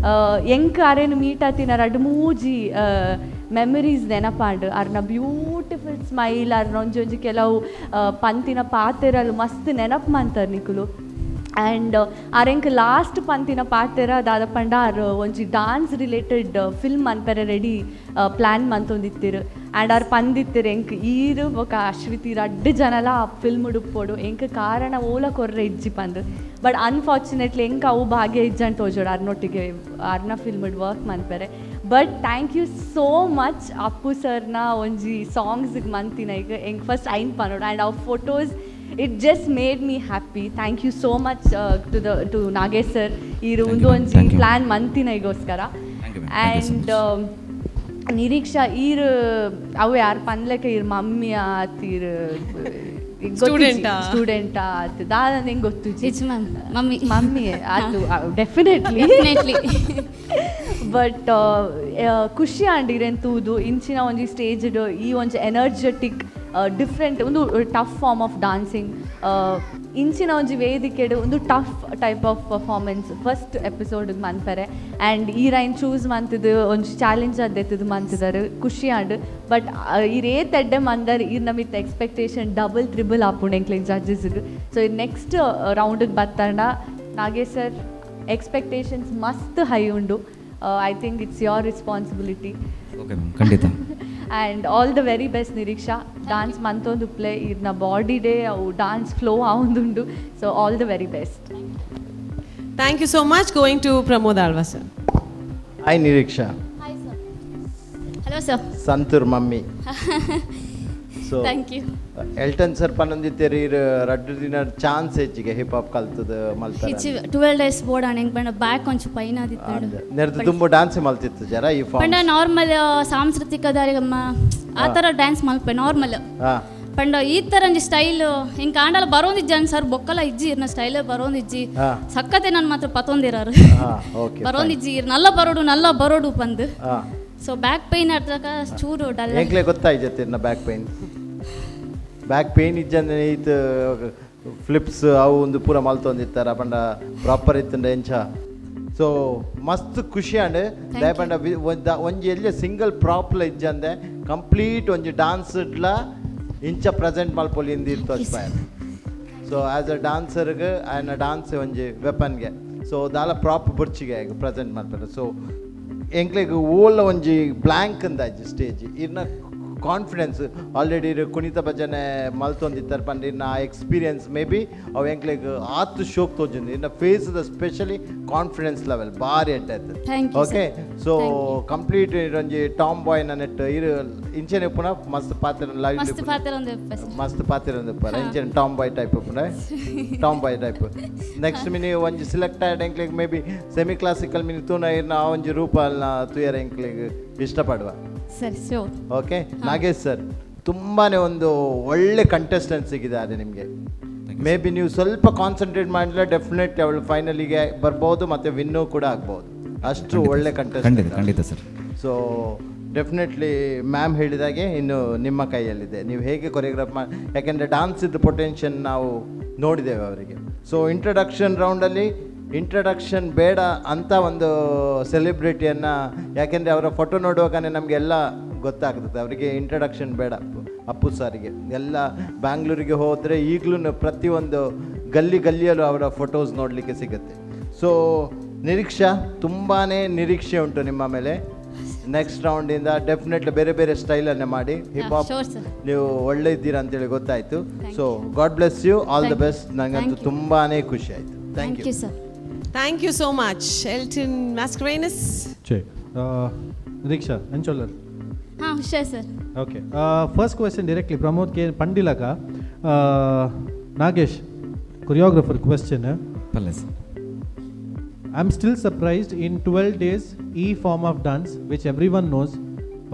ಎಂಕ್ ಅರೇನು ಮೀಟ್ ಆತಿನ ರಡ್ಡ್ ಮೂಜಿ ಮೆಮರೀಸ್ ನೆನಪಾಂಡ್. ಅರ್ನ ಬ್ಯೂಟಿಫುಲ್ ಸ್ಮೈಲ್, ಅರ್ನ ಒಂಜಿ ಒಂಜಿ ಕೆಲವು ಪಂತಿನ ಪಾತೆರಲು ಮಸ್ತ್ ನೆನಪು ಮಂತರ್ ನಿಕುಲು. ಆ್ಯಂಡ್ ಆರ್ ಎಂಕ್ ಲಾಸ್ಟ್ ಪಂತಿನ ಪಾತೆರ ದಾದ ಪಂಡ, ಆರ್ ಒಂಜಿ ಡಾನ್ಸ್ ರಿಲೇಟೆಡ್ ಫಿಲ್ಮ್ ಮನ್ಪೆರೆ ರೆಡಿ ಪ್ಲ್ಯಾನ್ ಮಂತೊಂದಿತ್ತಿರು. ಆ್ಯಂಡ್ ಆರ್ ಪಂದಿತ್ತಿರು, ಎಂಕ್ ಈರು ಬೊಕ ಅಶ್ವಿತಿ ರಡ್ಡ್ ಜನಲ ಆ ಫಿಲ್ಮ್ ಉಡುಪೊಡು, ಎಂಕ್ ಕಾರಣ ಓಲ ಕೊರ್ರೆ ಇಜ್ಜಿ ಪಂದ್. ಬಟ್ ಅನ್ಫಾರ್ಚುನೇಟ್ಲಿ ಎಂಕ್ ಅವು ಭಾಗ್ಯ ಇಜ್ಜಂಟ್ ತೋಜೋಡು ಅರ್ನೊಟ್ಟಿಗೆ ಅರ್ನ ಫಿಲ್ಮ್ ವರ್ಕ್ ಮನ್ಪೆರೆ. But thank you so much. Appu ಸರ್ನ ಒಂಜಿ ಸಾಂಗ್ಸ್ಗೆ ಮಂತಿನ ಈಗ ಎಂಕ್ ಫಸ್ಟ್ ಐನ್ ಪನೋಡು. ಆ್ಯಂಡ್ ಅವು photos, it just made me happy. Thank you so much to Nagesh sir. ಈರು Thank ಒಂದು you, ma'am. ಒಂಜಿ Thank you. Plan ಮಂತಿನೈಗೋಸ್ಕರ. Thank you, ma'am. Thank you so and Niriksha, ಈರ್ ಅವು ಯಾರು ಪನ್ಲೆಕ ಈರ್ ಮಮ್ಮಿ ಆತ್, ಈರ್ Student ಆ? ಸ್ಟೂಡೆಂಟ್ ಆತ್, ದಾದ ನಿಂಗೆ ಗೊತ್ತುಜಿ. ಇಜ್ಜಿ ಮ್ಯಾಮ್, ಮಮ್ಮಿ. ಮಮ್ಮಿ ಆತು ಡೆಫಿನೆಟ್ಲಿ. ಡೆಫಿನೆಟ್ಲಿ. ಬಟ್ ಖುಷಿ ಆಂಡ್ ಇರೆನ್ ತೂದು. ಇಂಚಿನ ಒಂಜಿ ಸ್ಟೇಜ್ ಈ ಒಂಜಿ ಎನರ್ಜೆಟಿಕ್ ಡಿಫ್ರೆಂಟ್ ಒಂದು ಟಫ್ ಫಾರ್ಮ್ ಆಫ್ ಡಾನ್ಸಿಂಗ್, ಇಂಚಿನ ಒಂಜಿ ವೇದಿಕೆಡ್ ಒಂದು tough type of performance first episode ಮನ್ಪೆರೆ ಆ್ಯಂಡ್ ಈ ರೈನ್ ಚೂಸ್ ಮಂತದ್ದು ಒಂಜಿ ಚಾಲೆಂಜ್ ಅದ್ದೆತ್ತದು ಮಂತಿದಾರೆ, ಖುಷಿ ಆಂಡ್. ಬಟ್ ಈರ್ ಏತ್ ಎಡ್ಡೆ ಮಂದರ್, ಈರ್ ನಮಿತ್ ಎಕ್ಸ್ಪೆಕ್ಟೇಷನ್ ಡಬಲ್ ತ್ರಿಬಲ್ ಆಪುಂಡು ಎಂಕ್ಲೆಗ್ ಜಡ್ಜಸ್ಗೆ. ಸೊ ನೆಕ್ಸ್ಟ್ ರೌಂಡಿಗೆ ಬತ್ತಂಡ ನಾಗೇಶ್ ಸರ್, ಎಕ್ಸ್ಪೆಕ್ಟೇಷನ್ಸ್ ಮಸ್ತ್ ಹೈ ಉಂಡು. I think it's your responsibility. Okay ma'am, ಖಂಡಿತ. And all the very best, Niriksha. Dance ಮಂತೊಂದು play ಇರ್ನ ಬಾಡಿ ಡೇ ಅವು ಡಾನ್ಸ್ ಫ್ಲೋ ಆವೊಂದುಂಡು. So all the very best. Thank you so much. Going to Pramod Alva sir. Hi Niriksha. Hi sir. Hello sir. Santoor mummy. So thank you. Elton sir ಪನ್ನೊಂದಿತ್ತೇರಿ, ರಡ್ಡು ದಿನ chance ಹೆಚ್ಚಿಗೆ hip hop ಕಲ್ತದ ಮಲ್ತಾರೆ. ಹೆಚ್ಚು 12 days board ಹೆಂಗೆ ಪಂಡ back ಒಂಚು pine ಆದಿತ್ತು. ನೆರ್ದು ತುಂಬ dance ಮಲ್ತಿತ್ತು ಜರ ಈ ಪಂಡ form. Normal ಸಾಂಸ್ಕೃತಿಕ ದಾರಿಗಮ್ಮ ಆ ಥರ ಡ್ಯಾನ್ಸ್ ಮಲ್ಪೆ ನಾರ್ಮಲ್. ಪಂಡ ಈ ಥರ ಒಂಜಿ ಸ್ಟೈಲ್ ಹಿಂಗೆ ಕಾಂಡಲ ಬರೋಂದಿಜ್ಜನ್ ಸರ್, ಬೊಕ್ಕಲ ಇಜ್ಜಿ ಇರ್ನ ಸ್ಟೈಲ್ ಬರೋಂದಿಜ್ಜಿ. ಸಕ್ಕತ್ತೆ ನಾನು ಮಾತ್ರ ಪತೊಂದಿರಾರು. ಹಾ ಓಕೆ ಬರೋಂದಿಜ್ಜಿ ಇರ್ ನಲ್ಲ ಬರೋಡು ನಲ್ಲ ಬರೋಡು ಪಂದು. ಸೊ ಬ್ಯಾಕ್ ಪೈನ್ ಅರ್ಧಕ ಚೂರು ಡಲ್. ಎಂಕ್ಲೆ ಗೊತ್ತಾಯ್ಜತ್ತೆ ಬ್ಯಾಕ್ ಪೈನ್? ಬ್ಯಾಕ್ ಪೇನ್ ಇಜ್ಜಂದ್ರೆ ಈತ್ ಫ್ಲಿಪ್ಸ್ ಅವು ಒಂದು ಪೂರ ಮಲ್ತೊಂದಿತ್ತಾರ ಪಂಡ ಪ್ರಾಪರ್ ಇತ್ತಂಡ ಎಂಚ. ಸೊ ಮಸ್ತ್ ಖುಷಿ ಆಂಡ್. ದಾಯೆ ಪಂಡ ಒಂಜಿ ಎಲ್ಲಿ ಸಿಂಗಲ್ ಪ್ರಾಪ್ಲ ಇಜ್ಜಂದೆ ಕಂಪ್ಲೀಟ್ ಒಂಜಿ ಡಾನ್ಸ್ ಇಡ್ಲ ಇಂಚ ಪ್ರೆಸೆಂಟ್ ಮಲ್ಪೊಲಿ ಇಂದು ಇತ್ತು. ಸೊ ಆ್ಯಸ್ ಅ ಡಾನ್ಸರ್ಗೆ ಆ್ಯಂಡ್ ಡಾನ್ಸ್ ಒಂಜಿ ವೆಪನ್ಗೆ, ಸೊ ದಾಲ ಪ್ರಾಪ್ ಬುರ್ಚಿಗೆ ಪ್ರೆಸೆಂಟ್ ಮಾಡ್ತಾರೆ. ಸೊ ಎಂಕ್ಲೆಗ್ ಓಲ ಒಂಜಿ ಬ್ಲ್ಯಾಂಕ್ ಅಂದಾಜಿ ಸ್ಟೇಜ್. ಇರ್ನ ಕಾನ್ಫಿಡೆನ್ಸ್ ಆಲ್ರೆಡಿ ಕುಣಿತ ಭಜನೆ ಮಲ್ತೊಂದಿತ್ತಾರೆ ಪಂಡ ಇನ್ನ ಆ ಎಕ್ಸ್ಪೀರಿಯನ್ಸ್ ಮೇ ಬಿ ಅವು ಎಂಕ್ಲೆಗ್ ಆತ್ ಶೋಕ್ ತೋಜುಂಡು. ಇನ್ನ face the specially confidence level ಭಾರಿ ಎಡ್ಡೆ ಆಯ್ತು. Thank you. Okay, so complete ಒಂಜಿ ಟಾಮ್ ಬಾಯ್ ನೆಟ್ ಇರು ಇಂಚನೆ ಪುನಃ ಮಸ್ತ್ ಪಾತ್ರ ಲೈವ್. ಮಸ್ತ್ ಪಾತ್ರ ಒಂದು ಮಸ್ತ್ ಪಾತ್ರ ಉಪ್ಪರ ಇಂಚನೆ ಟಾಮ್ ಬಾಯ್ ಟೈಪ್ ಉಪ್ಪುಂಡ. Tomboy type next mini ಒಂಜಿ ಸಿಲೆಕ್ಟ್ ಆಯ್ಡ್ ಎಂಕ್ಲೆಗ್ maybe semi classical mini ತೂನ ಇರ್ನ ಆ ಒಂಜಿ ರೂಪ ಅಲ್ನ ತೂಯರ ಎಂಕ್ಲೆಗ್ ಇಷ್ಟಪಡುವ. ಸರಿ, ಶ್ಯೂರ್. ಓಕೆ ನಾಗೇಶ್ ಸರ್, ತುಂಬಾ ಒಂದು ಒಳ್ಳೆ ಕಂಟೆಸ್ಟೆಂಟ್ ಸಿಕ್ಕಿದ್ದಾರೆ ನಿಮಗೆ. ಮೇ ಬಿ ನೀವು ಸ್ವಲ್ಪ ಕಾನ್ಸಂಟ್ರೇಟ್ ಮಾಡಿದ್ರೆ ಡೆಫಿನೆಟ್ ಅವಳು ಫೈನಲಿಗೆ ಬರ್ಬೋದು ಮತ್ತು ವಿನ್ನೂ ಕೂಡ ಆಗ್ಬೋದು. ಅಷ್ಟು ಒಳ್ಳೆ ಖಂಡಿತ. ಕಂಟೆಸ್ಟೆಂಟ್. ಖಂಡಿತ ಸರ್. ಸೊ ಡೆಫಿನೆಟ್ಲಿ ಮ್ಯಾಮ್ ಹೇಳಿದಾಗೆ ಇನ್ನು ನಿಮ್ಮ ಕೈಯಲ್ಲಿದೆ, ನೀವು ಹೇಗೆ ಕೊರಿಯೋಗ್ರಾಫ್ ಮಾಡಿ. ಯಾಕೆಂದರೆ ಡಾನ್ಸಿದ್ದು ಪೊಟೆನ್ಷಿಯಲ್ ನಾವು ನೋಡಿದ್ದೇವೆ ಅವರಿಗೆ. ಸೊ ಇಂಟ್ರಡಕ್ಷನ್ ರೌಂಡಲ್ಲಿ ಇಂಟ್ರಡಕ್ಷನ್ ಬೇಡ ಅಂತ ಒಂದು ಸೆಲೆಬ್ರಿಟಿಯನ್ನು, ಯಾಕೆಂದರೆ ಅವರ ಫೋಟೋ ನೋಡುವಾಗನೇ ನಮಗೆಲ್ಲ ಗೊತ್ತಾಗ್ತದೆ, ಅವರಿಗೆ ಇಂಟ್ರಡಕ್ಷನ್ ಬೇಡ. ಅಪ್ಪು ಸಾರಿಗೆ. ಎಲ್ಲ ಬ್ಯಾಂಗ್ಳೂರಿಗೆ ಹೋದರೆ ಈಗಲೂ ಪ್ರತಿಯೊಂದು ಗಲ್ಲಿ ಗಲ್ಲಿಯಲ್ಲೂ ಅವರ ಫೋಟೋಸ್ ನೋಡಲಿಕ್ಕೆ ಸಿಗುತ್ತೆ. ಸೊ ನಿರೀಕ್ಷಾ, ತುಂಬಾ ನಿರೀಕ್ಷೆ ಉಂಟು ನಿಮ್ಮ ಮೇಲೆ. ನೆಕ್ಸ್ಟ್ ರೌಂಡಿಂದ ಡೆಫಿನೆಟ್ಲಿ ಬೇರೆ ಬೇರೆ ಸ್ಟೈಲನ್ನೇ ಮಾಡಿ ಹಿಪ್ ಹಾಪ್. Sure, sir. ನೀವು ಒಳ್ಳೆ ಇದ್ದೀರಾ ಅಂತೇಳಿ ಗೊತ್ತಾಯಿತು. Thank So God bless you, all the Thank you. Best. ನನಗಂತೂ Thank you. ತುಂಬಾ ಖುಷಿ ಆಯಿತು. Thank thank you. You sir. Thank you so much, Elton Mascarenhas. Check. Riksha, Ancholar. ಹಾಂ, ಹುಷಾರ್ sir. Okay. First question directly, Pramod K. Pandilaka. Nagesh, choreographer question. ಪಲ್ಲೆ sir. I'm still surprised in 12 days, E form of dance, which everyone knows,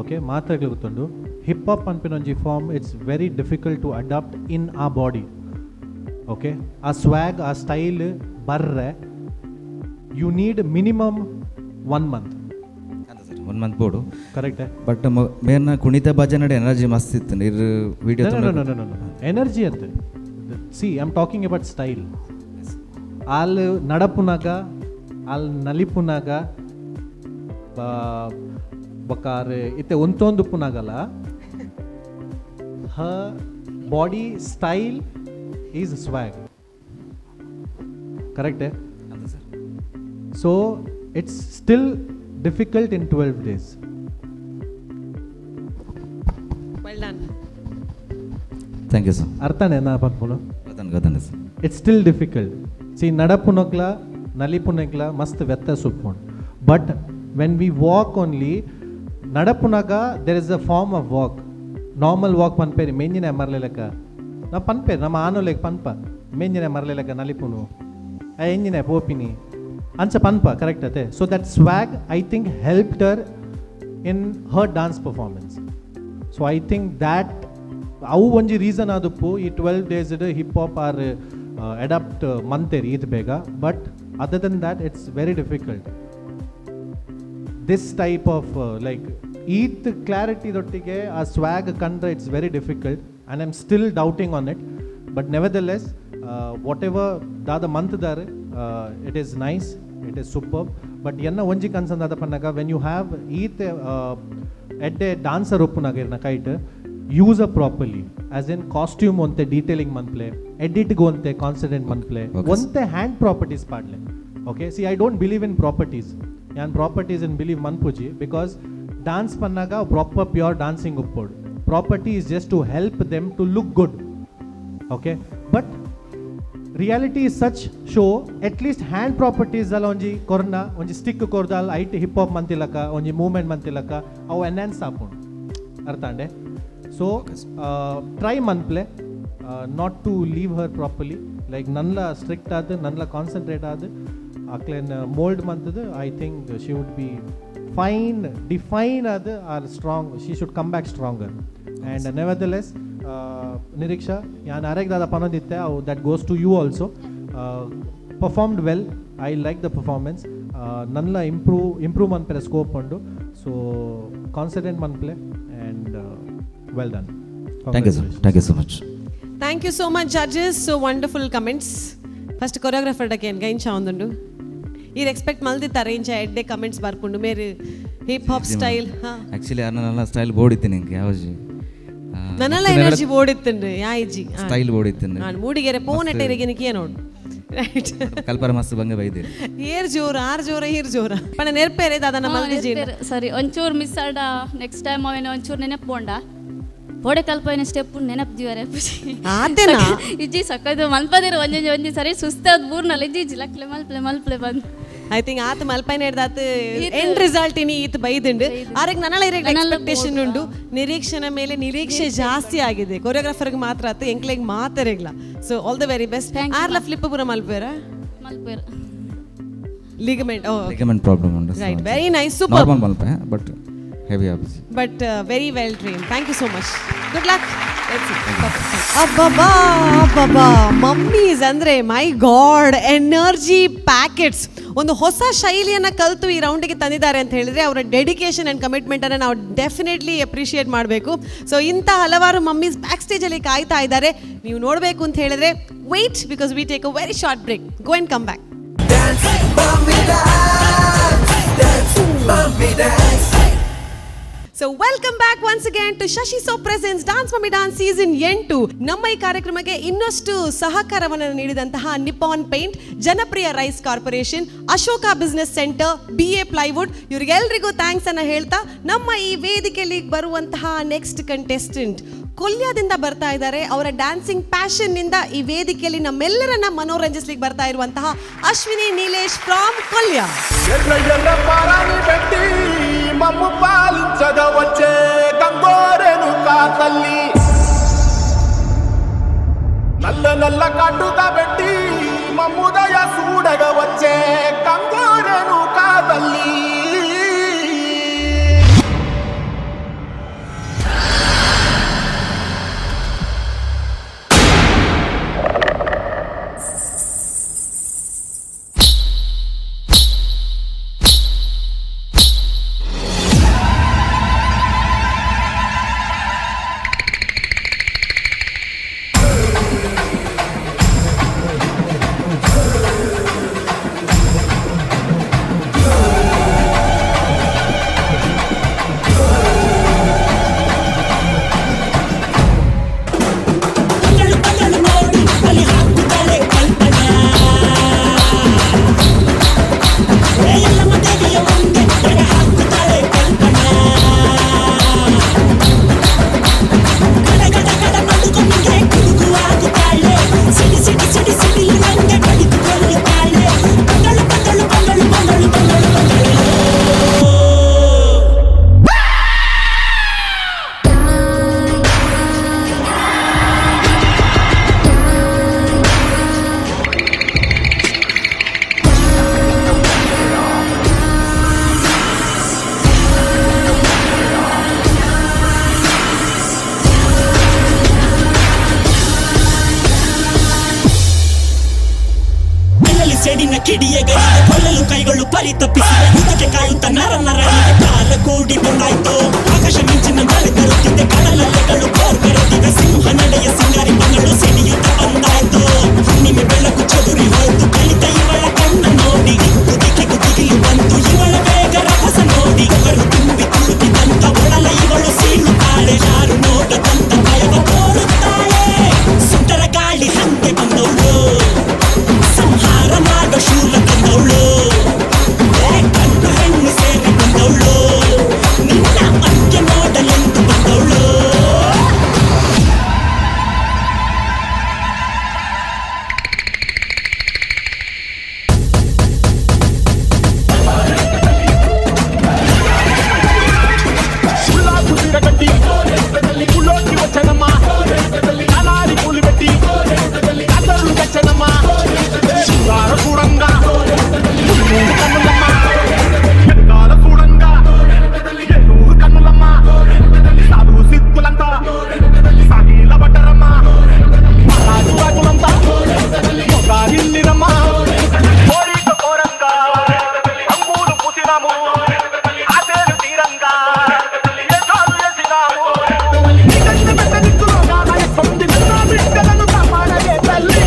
okay, ಮಾತ್ರಗಳು ಗೊತ್ತುಂಡು. Hip hop ಪನ್ಪಿನೊಂಜಿ form, it's very difficult to adapt in ಆ ಬಾಡಿ, okay. ಆ ಸ್ವ್ಯಾಗ್, ಆ style ಬರ್ರೆ you need minimum one month. Sir, one month ಬೋಡು. Correct. But ಮೇರ್ನ ಕುಣಿತ ಭಜನೆ energy ಮಸ್ತ್ ಇತ್ತು ಇರ್ video. No, no, no, no, no, no. Energy ಅಂತ, see, I am talking about style. ಆಲ್ ನಡಪುನಾಗ, ಆಲ್ ನಲಿಪುನಾಗ, ಬೊಕ್ಕಾರ್ ಇತ್ತೆ ಒಂತೊಂದುಪ್ಪುನಾಗಲ her body style is swag, correct? So it's still difficult in 12 days. Well done. Thank you, sir. ಅರ್ಥನೇ ನಾ ಪನ್ಪುನು? ಗೊತ್ತಂಡು, ಗೊತ್ತಂಡು sir. It's still difficult. See, ನಡಪುನಕ್ಲ ನಲಿಪುನಕ್ಲ ಮಸ್ತ್ ವ್ಯತ್ಯಾಸ ಉಪ್ಪುಂಡು. But when we walk only, ನಡಪುನಾಗ there is a form of walk, normal walk ಪನ್ಪೇರಿ. ಮೆಂಜಿನ ಮರ್ಲೆಲೆಕ್ಕ ನಾ ಪನ್ಪೇರಿ, ನಮ್ಮ ಆನೋಲೆಗ್ ಪನ್ಪ, ಮೆಂಜಿನ ಮರ್ಲೆಲೆಕ್ಕ ನಲಿಪುನು, ಆ ಎಂಜಿನ ಪೋಪಿನಿ ಅಂಚ ಪನ್ಪ, correct ಅತೆ? So that swag, I think, helped her in her dance performance. So I think that ಅವು ಒಂಜಿ reason ಆದುಪ್ಪು ಈ 12 ಡೇಸ್ ಹಿಪ್ ಹಾಪ್ ಆರ್ adapt ಮಂತೇರಿ ಈತ್ ಬೇಗ. But other than that, it's very difficult, this type of, like, ಈತ್ clarity ದೊಟ್ಟಿಗೆ ಆ ಸ್ವ್ಯಾಗ್ ಕಂಡ್ರೆ it's very difficult and I am still doubting on it. But nevertheless, whatever ದಾದ ಮಂತ್ದಾರ್, it is nice, it is super. But ಎನ್ನ ಒಂಜಿ concern ದಾದ ಪನ್ನಗ, when you have ಈತ್ ಎಡ್ಡೆ dancer ಉಪ್ಪುನಾಗ ಇರ್ನ kite, use a properly, as in costume ಒಂತೆ detailing ಮನ್ಪ್ಲೆ, ಎಡಿಟ್ಗೆ ಒಂತೆ ಕಾನ್ಸಂಟ್ರೇಟ್ ಮನ್ಪ್ಲೆ. Okay, sir. ಒಂತೆ ಹ್ಯಾಂಡ್ ಪ್ರಾಪರ್ಟೀಸ್ ಪಾಡ್ಲೆ, okay? See, I don't believe in properties. ಯಾನ್ ಪ್ರಾಪರ್ಟೀಸ್ ಇನ್ ಬಿಲೀವ್ ಮನ್ಪುಜಿ, because dance ಪನ್ನಾಗ ಪ್ರಾಪರ್ ಪ್ಯೂರ್ ಡಾನ್ಸಿಂಗ್ ಉಪ್ಪೋಡು. Property is just to help them to look good, okay? But reality is such show, at least hand properties ಅಲ್ಲ ಒಂಜಿ ಕೊರ್ನ, ಒಂಜಿ stick ಕೊರ್ದಾಲ್ ಐಟ್ hip hop ಮಂತಿಲಕ, ಒಂಜಿ ಮೂವ್ಮೆಂಟ್ ಮಂತಿಲಕ ಅವು ಎನ್ಹಾನ್ಸ್ ಆಪುಂಡು, ಅರ್ಥ ಅಂಡೆ? ಸೊ try ಮನ್ಪ್ಲೆ not to leave her properly, like ನನ್ಲ strict ಆದ್, ನನ್ಲ ಕಾನ್ಸಂಟ್ರೇಟ್ ಆದ್ ಅಕ್ಲೆನ್ mould ಮಂತದ್ದು, I think she would be fine. Define ಅದು or strong, she should come back stronger. And nevertheless, Niriksha, ಯಾನ್ ಅರೆಗ್ ದಾದ ಪನೊಂದಿತ್ತೆ, ಅವು that goes to you also. Performed well. I like the performance. ನನ್ಲ improve ಮನ್ಪೆರೆ ಸ್ಕೋಪ್ ಉಂಡು. ಸೊ ಕಾನ್ಸಂಟ್ರೇಟ್ ಮನ್ಪ್ಲೆ and well done. Thank you, sir. Thank you so much. Thank you so much, judges. So wonderful comments. First choreographer ಡಕೇನ್ ಗೈಂಚ ಒಂದುಂಡು? ಈರ್ expect ಮಲ್ದಿತ್ತಾರೆ ಇಂಚ ಎಡ್ಡೆ comments ಬರ್ಪುಂಡು ಮೇರೆ hip hop style? ಹಾಂ. ಆ್ಯಕ್ಚುಲಿ ನನ್ನ ಸ್ಟೈಲ್ ಬೋಡಿತ್ತು ನಿಂಗೆ ಯಾವಜಿ. ನನ್ನೆಲ್ಲ ಎನರ್ಜಿ ಬೋಡಿತ್ತುಂಡು ಯಾಯಿಜಿ. ಸ್ಟೈಲ್ ಬೋಡಿತ್ತು. ನಾನು ಮೂಡಿಗೆರೆ ಪೋನ್ ಎಟ್ಟೆರಿಗೆ ನೋಡು, ರೈಟ್. ಕಲ್ಪರ ಮಸ್ತ್ ಬಂಗ ಬೈದಿರಿ. ಏರ್ ಜೋರ, ಆರ್ ಜೋರ, ಈರ್ ಜೋರ ಪಣ ನೆರ್ಪೇರೆ ದಾದ ಮಲ್ದಿಜಿ. ಸರಿ, ಒಂಚೂರು ಮಿಸ್ ಆಡ. ನೆಕ್ಸ್ಟ್ ಟೈಮ್ ಅವೇನು ಒಂಚೂರು ನೆನಪು ಬೋಂಡ ಬೋಡೆ ಕಲ್ಪೈನ ಸ್ಟೆಪ್ ನೆನಪು ದಿವರೆ. ಆತೇನಾ? ಇಜ್ಜಿ, ಸಕ್ಕದು ಮಲ್ಪದಿರು. ಒಂಜೊಂಜಿ ಒಂಜಿ ಸರಿ ಸುಸ್ತಾದ ಬೂರ್ನಲ್ಲ. ಇಜ್ಜಿ ಇಜ್ಜಿ, ಲಕ್ಲೆ ಮಲ್ಪ್ಲೆ ಮಲ್ಪ್ಲೆ ಬಂದು. I think ಆತ ಮಲ್ಪೈನ ಹಿಡ್ದಾತ್ ಎಂಡ್ ರಿಸಲ್ಟ್ ಇನಿ ಈತ ಬೈದುಂಡು. ಆರೆಗ್ ನನಲ ಇರೆಗ್ ನನಲ ಎಕ್ಸ್ಪೆಕ್ಟೇಷನ್ ಉಂಡು. ನಿರೀಕ್ಷಣ ಮೇಲೆ ನಿರೀಕ್ಷೆ ಜಾಸ್ತಿ ಆಗಿದೆ. ಕೊರಿಯೋಗ್ರಾಫರ್ಗೆ ಮಾತ್ರ ಆತು, ಎಂಕ್ಲೆಗ್ ಮಾತರೆಗ್ಲ. So all the very best. Thank you. ಆರ್ಲ ಫ್ಲಿಪ್ ಪೂರ ಮಲ್ಪೇರ? ಮಲ್ಪೇರು. ಲಿಗಮೆಂಟ್? ಓ. ಲಿಗಮೆಂಟ್ ಪ್ರಾಬ್ಲಮ್ ಉಂಟು. Right, very nice, super. Normal ಮಲ್ಪ, but heavy office. But very well trained. Thank you so much. Good luck. ಅಬ್ಬಬ್ಬಾ ಅಬ್ಬಬ್ಬಾ, ಮಮ್ಮೀಸ್ ಅಂದ್ರೆ ಮೈ ಗಾಡ್, ಎನರ್ಜಿ ಪ್ಯಾಕೆಟ್ಸ್. ಒಂದು ಹೊಸ ಶೈಲಿಯನ್ನು ಕಲಿತು ಈ ರೌಂಡಿಗೆ ತಂದಿದ್ದಾರೆ ಅಂತ ಹೇಳಿದ್ರೆ ಅವರ ಡೆಡಿಕೇಶನ್ ಆ್ಯಂಡ್ ಕಮಿಟ್ಮೆಂಟನ್ನು ನಾವು ಡೆಫಿನೆಟ್ಲಿ ಅಪ್ರಿಷಿಯೇಟ್ ಮಾಡಬೇಕು. ಸೊ ಇಂಥ ಹಲವಾರು ಮಮ್ಮೀಸ್ ಬ್ಯಾಕ್ ಸ್ಟೇಜಲ್ಲಿ ಕಾಯ್ತಾ ಇದ್ದಾರೆ. ನೀವು ನೋಡಬೇಕು ಅಂತ ಹೇಳಿದ್ರೆ wait, because we take a very short break. Go and come back. Dance, mommy, dance. Dance, mommy, dance. So welcome back once again to Shashi soap presents dance mummy dance season 8. ನಮ್ಮ ಈ ಕಾರ್ಯಕ್ರಮಕ್ಕೆ ಇನ್ನಷ್ಟು ಸಹಕಾರವನ್ನು ನೀಡಿದಂತಹ Nippon paint, Janapriya rice corporation, Ashoka business centre, BA plywood ಇವರಿಗೆಲ್ರಿಗೂ thanks ಅನ್ನ ಹೇಳ್ತಾ ನಮ್ಮ ಈ ವೇದಿಕೆಯಲ್ಲಿ ಬರುವಂತಹ ನೆಕ್ಸ್ಟ್ ಕಂಟೆಸ್ಟೆಂಟ್ ಕೊಲ್ಯಾದಿಂದ ಬರ್ತಾ ಇದ್ದಾರೆ. ಅವರ ಡ್ಯಾನ್ಸಿಂಗ್ ಪ್ಯಾಷನ್ ನಿಂದ ಈ ವೇದಿಕೆಯಲ್ಲಿ ನಮ್ಮೆಲ್ಲರನ್ನ ಮನೋರಂಜಿಸ್ಲಿಕ್ಕೆ ಬರ್ತಾ ಇರುವಂತಹ ಅಶ್ವಿನಿ ನೀಲೇಶ್ ಫ್ರಾಮ್ ಕೊಲ್ಯಾ. ఎర్ర ఎర్ర పారాని పెట్టి మమ్ము పాలించగ వచ్చే గంగోరెను తల్లి, నల్ల నల్ల కాటుక పెట్టి మమ్ముదయ సూడగ వచ్చే గంగోరెను తల్లి. ಕಿಡಿಯೆಗರಿದೆ ಕೊಲ್ಲಲು ಕೈಗಳು ಪರಿತಪಿಸಿದೆ ಯುದ್ಧಕ್ಕೆ ಕಾಯುತ್ತ ನರ ನರಳಿದೆ ಕಾಲ ಕೂಡಿ ಬಂದಾಯ್ತು ಆಕಾಶ ಮಿಂಚಿನ ಮಳೆ ತರುತ್ತಿದೆ ಕಡಲಲೆಗಳು ಬೋರ್ಗರೆದಿವೆ ಸಿಂಹ ನಡೆಯ ಸಿಂಗಾರಿ ಬಂದಳು ಸಿಡಿಯುತ್ತ ಬಂದಾಯ್ತು ಹುಣ್ಣಿಮೆ ಬೆಳಕು ಚದುರಿ ಹೋಯ್ತು ಕಲಿತ ಇವಳ ಕಣ್ಣ ನೋಡಿ ದಿಕ್ಕು ದಿಕ್ಕಿಗೂ ದಿಗಿಲು ಬಂತು ಇವಳ ಬೇಗ ರಭಸ ನೋಡಿ ಅವರು ತುಂಬಿ ತುಳುಕಿದಂತ ಒಡಲ ಇವಳು ಸೀಳುತ್ತಾಳೆ ಯಾರು ನೋಡದಂತ ಭಯವ ತೋರುತ್ತಾಳೆ ಸುಂಟರ ಗಾಳಿ ಹಂಗೆ ಬಂದವಳು ಸಂಹಾರ ಮಾಡೋ ಶೂಲ ತಂದವಳು ಕಣ್ಣು ಹೆಣ್ಣು ಸೇರಿ ಬಂದವಳು ನಿನ್ನ ಅಂತ್ಯ ನೋಡಲೆಂದು ಬಂದವಳು. ఉల్లాసు తిరగట్టి ఉల్లోకి వచ్చనమ్మా, అలారి పూలు పెట్టి అసలు తెచ్చనమ్మా, శృంగార చూడంగా మూడు కన్నులమ్మ, ఎక్కాల చూడంగా ఏనూరు కన్నులమ్మ, సాధు సిద్ధులంతా సాగిల బట్టరమ్మ, రాజు రాజులంతా మొగారిల్లిరమ్మ, కోరిక కోరంగా అంగూరు పూసినాము, ఆశలు తీరంగా ఎజాలు వేసినాము, నీకంటే పెద్ద దిక్కులోగా నాయకుంది, నిన్న బిడ్డలను కాపాడలే తల్లి.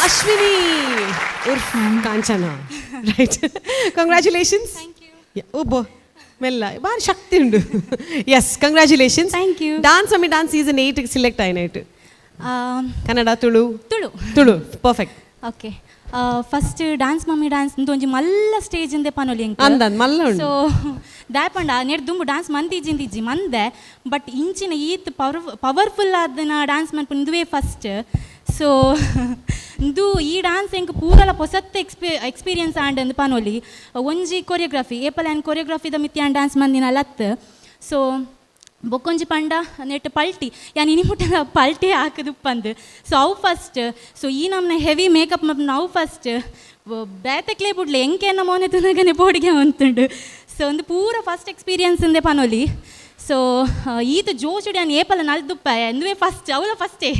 ಅಶ್ವಿನಿ ಉರ್ಫ್ ಕಾಂಚನ, ರೈಟ್? ಕಂಗ್ರ್ಯಾಚುಲೇಷನ್ಸ್. ಒಬ್ಬ ಮೆಲ್ಲ ಬಾರಿ ಶಕ್ತಿ ಉಂಡು. Yes, congratulations. Thank you. Dance mummy dance season 8 select ಆಯ್ನಾಯ್ತು. Kannada, Tulu? Tulu. Tulu, perfect. Okay. First dance mummy dance ಒಂಜಿ ಮಲ್ಲ ಸ್ಟೇಜ್ ಇಂದೆ ಪನೊಲಿ ಎಂಕ್. ಅಂದ್ ಮಲ್ಲ ಉಂಡು. ಸೊ ದಾಯೆ ಪಂಡ ನೆಡ್ ದುಂಬು ಡಾನ್ಸ್ ಮಂದಿಜ್ಜಿಂದಿಜ್ಜಿ ಮಂದೆ, ಬಟ್ ಇಂಚಿನ ಈತ್ ಪವರ್ಫುಲ್ ಆದನ ಡಾನ್ಸ್ ಮನ್ಪುನ ಇಂದುವೇ ಫಸ್ಟ್. ಸೊ ಇಂದು ಈ ಡಾನ್ಸ್ ಎಂಕ್ ಪೂರಲ ಪೊಸತ್ ಎಕ್ಸ್ಪೀರಿಯನ್ಸ್ ಆಂಡ್ ಅಂದ್ ಪನೊಲಿ. ಒಂಜಿ ಕೊರಿಯೋಗ್ರಫಿ ಏಪಲ್ ಆ್ಯಂಡ್ ಕೊರಿಯೋಗ್ರಫಿದ ಮಿತ್ಯಾನ್ ಡಾನ್ಸ್ ಮಂದಿನ ಲತ್. ಸೊ ಬೊಕ್ಕೊಂಜಿ ಪಂಡ ನೆಟ್ ಪಲ್ಟಿ, ಯಾನ್ ಇನಿ ಮುಟ್ಟದ ಪಲ್ಟಿ ಹಾಕುದುಪ್ಪಂದು. ಸೊ ಅವು ಫಸ್ಟ್. ಸೊ ಈ ನಮ್ನ ಹೆವಿ ಮೇಕಪ್ ನಾವು ಫಸ್ಟ್ ಬೇತಕ್ಲೇ ಬುಡ್ಲೆ ಎಂಕೆನ್ನ ಮೋನೆ ತುನಗನೆ ಪೋಡಿಗೆ ಅಂತುಂಡು. ಸೊ ಒಂದು ಪೂರ ಫಸ್ಟ್ ಎಕ್ಸ್ಪೀರಿಯನ್ಸ್ ಇಂದೆ ಪನೊಲಿ. ಸೊ ಈತ ಜೋಶುಡು ಯಾನ್ ಏಪಲ ನಲ್ದುಪ್ಪ ಎಂದುವೆ ಫಸ್ಟ್, ಅವಲ ಫಸ್ಟೇ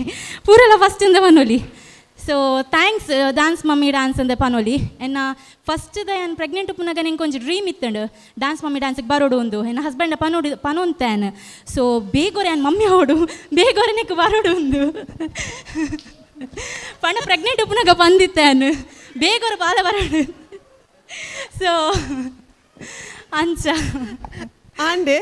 ಪೂರಲ ಫಸ್ಟ್ ಇಂದ ಪನೊಲಿ. ಸೊ thanks dance mummy dance ಅಂದೆ ಪನೊಲಿ. ಎನ್ನ ಫಸ್ಟ್ ದ ಯಾನ್ ಪ್ರೆಗ್ನೆಂಟ್ ಉಪ್ಪುನಗ ಎಂಕ್ ಒಂಜಿ ಡ್ರೀಮ್ ಇತ್ತುಂಡು, ಡಾನ್ಸ್ ಮಮ್ಮಿ ಡಾನ್ಸ್ಗೆ ಬರೋಡು ಒಂದು. ಎನ್ನ ಹಸ್ಬೆಂಡ್ ಪನೋಡು ಪನೊಂತಾನ್. ಸೊ ಬೇಗೋರೆ ಯಾನ್ ಮಮ್ಮಿ ಅವಡು ಬೇಗೋರೆನೆಕ್ ಬರೋಡು ಒಂದು ಪಂಡ ಪ್ರೆಗ್ನೆಂಟ್ ಉಪ್ಪುನಗ ಬಂದಿತ್ತಾನು ಬೇಗೋರೆ ಬಾಲ ಬರೋಡು. ಸೊ ಅಂಚ ಆಂಡೆ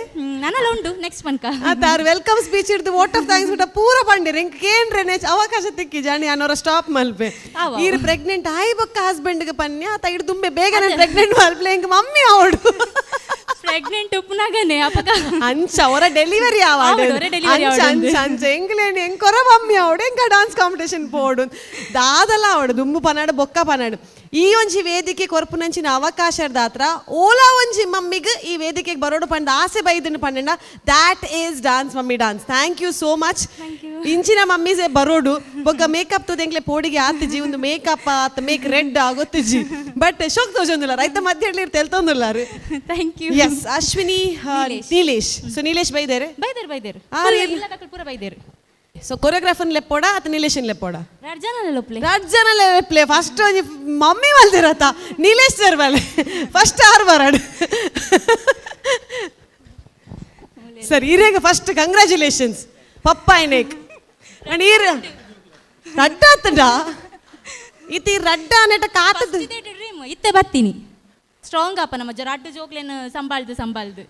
ನನಲ ಉಂಡು ನೆಕ್ಸ್ಟ್ ಪನ್ಕ. ಆತಾರ್ welcome speech ಹಿಡ್ದು ವೋಟ್ ಆಫ್ thanks ಬಿಟ್ಟ ಪೂರ ಪಂಡಿರ್. ಎಂಕ್ ಕೇಂದ್ರ ನೇಚ್ ಅವಕಾಶ ತಿಕ್ಕಿ ಜಾಣಿ ಅನ್ನೋರ ಸ್ಟಾಪ್ ಮಲ್ಪೆ. ಆವ. ಈರ್ ಪ್ರೆಗ್ನೆಂಟ್ ಆಯ್ ಬೊಕ್ಕ ಹಸ್ಬೆಂಡ್ ಗೆ ಪನ್ಯ ಆತ ಇಡ್ ದುಂಬೆ ಬೇಗ ನಾನು ಪ್ರೆಗ್ನೆಂಟ್ ಮಲ್ಪಲೆ ಎಂಕ್ ಮಮ್ಮಿ ಅವಡು. ಪ್ರೆಗ್ನೆಂಟ್ ಉಪ್ಪುನಗನೆ ಅಪಗ ಅಂಚ ಅವರ ಡೆಲಿವರಿ ಆವಡು, ಅವರ delivery ಅಂಚ ಆವಡು. ಅಂಚ ಅಂಚ ಎಂಕ್ಲೇನು ಎಂಕೊರ ಮಮ್ಮಿ ಅವಡು ಎಂಕ ಡಾನ್ಸ್ ಕಾಂಪಿಟೇಷನ್ ಪೋಡು ದಾದಲ ಅವಡು ದುಂಬು ಪನಾಡು ಬೊಕ್ಕ ಪನಾಡು. ಈ ಒಂಜಿ ವೇದಿಕೆ ಕೊರ್ಪುನಂಚಿನ ಅವಕಾಶ ದಾತ್ರ ಓಲಾ ಒಂಜಿ ಮಮ್ಮಿಗ್ ಈ ವೇದಿಕೆಗೆ ಬರೋಡು ಪಂಡ ಆಸೆ ಬೈದನ್ನು ಪಂಡ that is Dance Mummy Dance. Thank you so much. ಇಂಚಿನ ಮಮ್ಮೀಸೆ ಬರೋಡು ಬೊಕ್ಕ ಮೇಕಪ್ ತೂದು ಎಂಕ್ಲೆ ಪೋಡಿಗೆ ಆತಿಜಿ, ಒಂದು ಮೇಕಪ್ ಆತ್ ಮೇಕ್ ರೆಡ್ ಆಗೊತ್ತಿಜಿ, ಬಟ್ ಶೋಕ್ ತೋಜೊಂದುಲ್ಲಾರ ಐತ ಮಧ್ಯ ತೆಲ್ತೊಂದುಲ್ಲಾರು. Thank you. S Ashwini Nilesh. So Nilesh ಬೈದೇರೆ? ಬೈದೇರು ಬೈದೇರು. ಇಲ್ಲ ತಕ್ಕಲ್ ಪೂರ ಬೈದೇರು. ಸೊ ಕೊರಿಯೋಗ್ರಾಫರ್ ಲೆಪ್ಪೋಡ ಅತ ನೀಲೇಶನ್ ಲೆಪ್ಪೋಡ? ರಡ್ಜನ ಲೊಪ್ಲೆ. ರಡ್ಜನ ಲೆಪ್ಲೆ. ಫಸ್ಟ್ ಒಂಜಿ ಮಮ್ಮಿ ಮಲ್ದಿರತ ನೀಲೇಶ್ ಸರ್ ಬಲೆ ಫಸ್ಟ್ ಆರ್ ಬರಡ್ ಸರ್. ಈರೇಗ ಫಸ್ಟ್ ಕಂಗ್ರ್ಯಾಚುಲೇಷನ್ಸ್ ಪಪ್ಪ ಐನೇಕ್. ಅಂಡ್ ಈರ್ ರಡ್ಡ ಆತಂಡ ಇತಿ ರಡ್ಡ ಅನ್ನಟ ಕಾತದ ಡ್ರೀಮ್ ಇತ್ತೆ ಬತ್ತೀನಿ ಸ್ಟ್ರಾಂಗ್ ಅಪ್ಪ ನಮ್ಮ ರಡ್ಡು ಜೋಕ್ಲೇನು ಸಂಬಾಳ್ದು ಸಂಬಾಳ್ದು.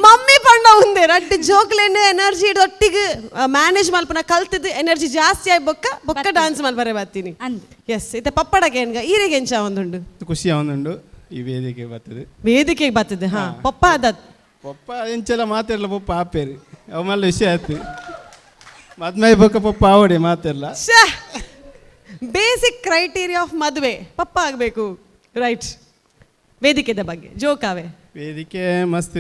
ಮಮ್ಮಿ ಪಂಡ ಉಂದೆ ರಡ್ಡು ಜೋಕ್ಲೇನು ಎನರ್ಜಿ ಒಟ್ಟಿಗೆ ಮ್ಯಾನೇಜ್ ಮಲ್ಪನ ಕಲ್ತದ್ದು ಎನರ್ಜಿ ಜಾಸ್ತಿ ಆಗಿ ಬೊಕ್ಕ ಬೊಕ್ಕ ಡಾನ್ಸ್ ಮಲ್ಪರೆ ಬರ್ತೀನಿ. ಎಸ್ ಇತ್ತೆ ಪಪ್ಪಡಕ್ಕೆ ಏನ್ಗ ಈರೆಗೆ ಎಂಚ ಒಂದುಂಡು? ಖುಷಿ ಒಂದುಂಡು ಈ ವೇದಿಕೆ ಬರ್ತದೆ. ವೇದಿಕೆಗೆ ಬರ್ತದೆ. ಹಾ ಪಪ್ಪ ಅದ ಪಪ್ಪ ಎಂಚೆಲ್ಲ ಮಾತಾಡಲ್ಲ ಪಪ್ಪ ಆಪೇರಿ ಅವ ಮಲ್ಲ ವಿಷಯ ಆಯ್ತು ಮದ್ಮೈ ಬೊಕ್ಕ ಪಪ್ಪ ಆವಡೆ ಮಾತಾಡಲ್ಲ. ಬೇಸಿಕ್ ಕ್ರೈಟೀರಿಯಾ ಆಫ್ ಮದುವೆ ಪಪ್ಪ ಆಗಬೇಕು. ರೈಟ್, ವೇದಿಕೆದ ಬಗ್ಗೆ ಜೋಕಾವೆ. ವೇದಿಕೆ ಮಸ್ತ್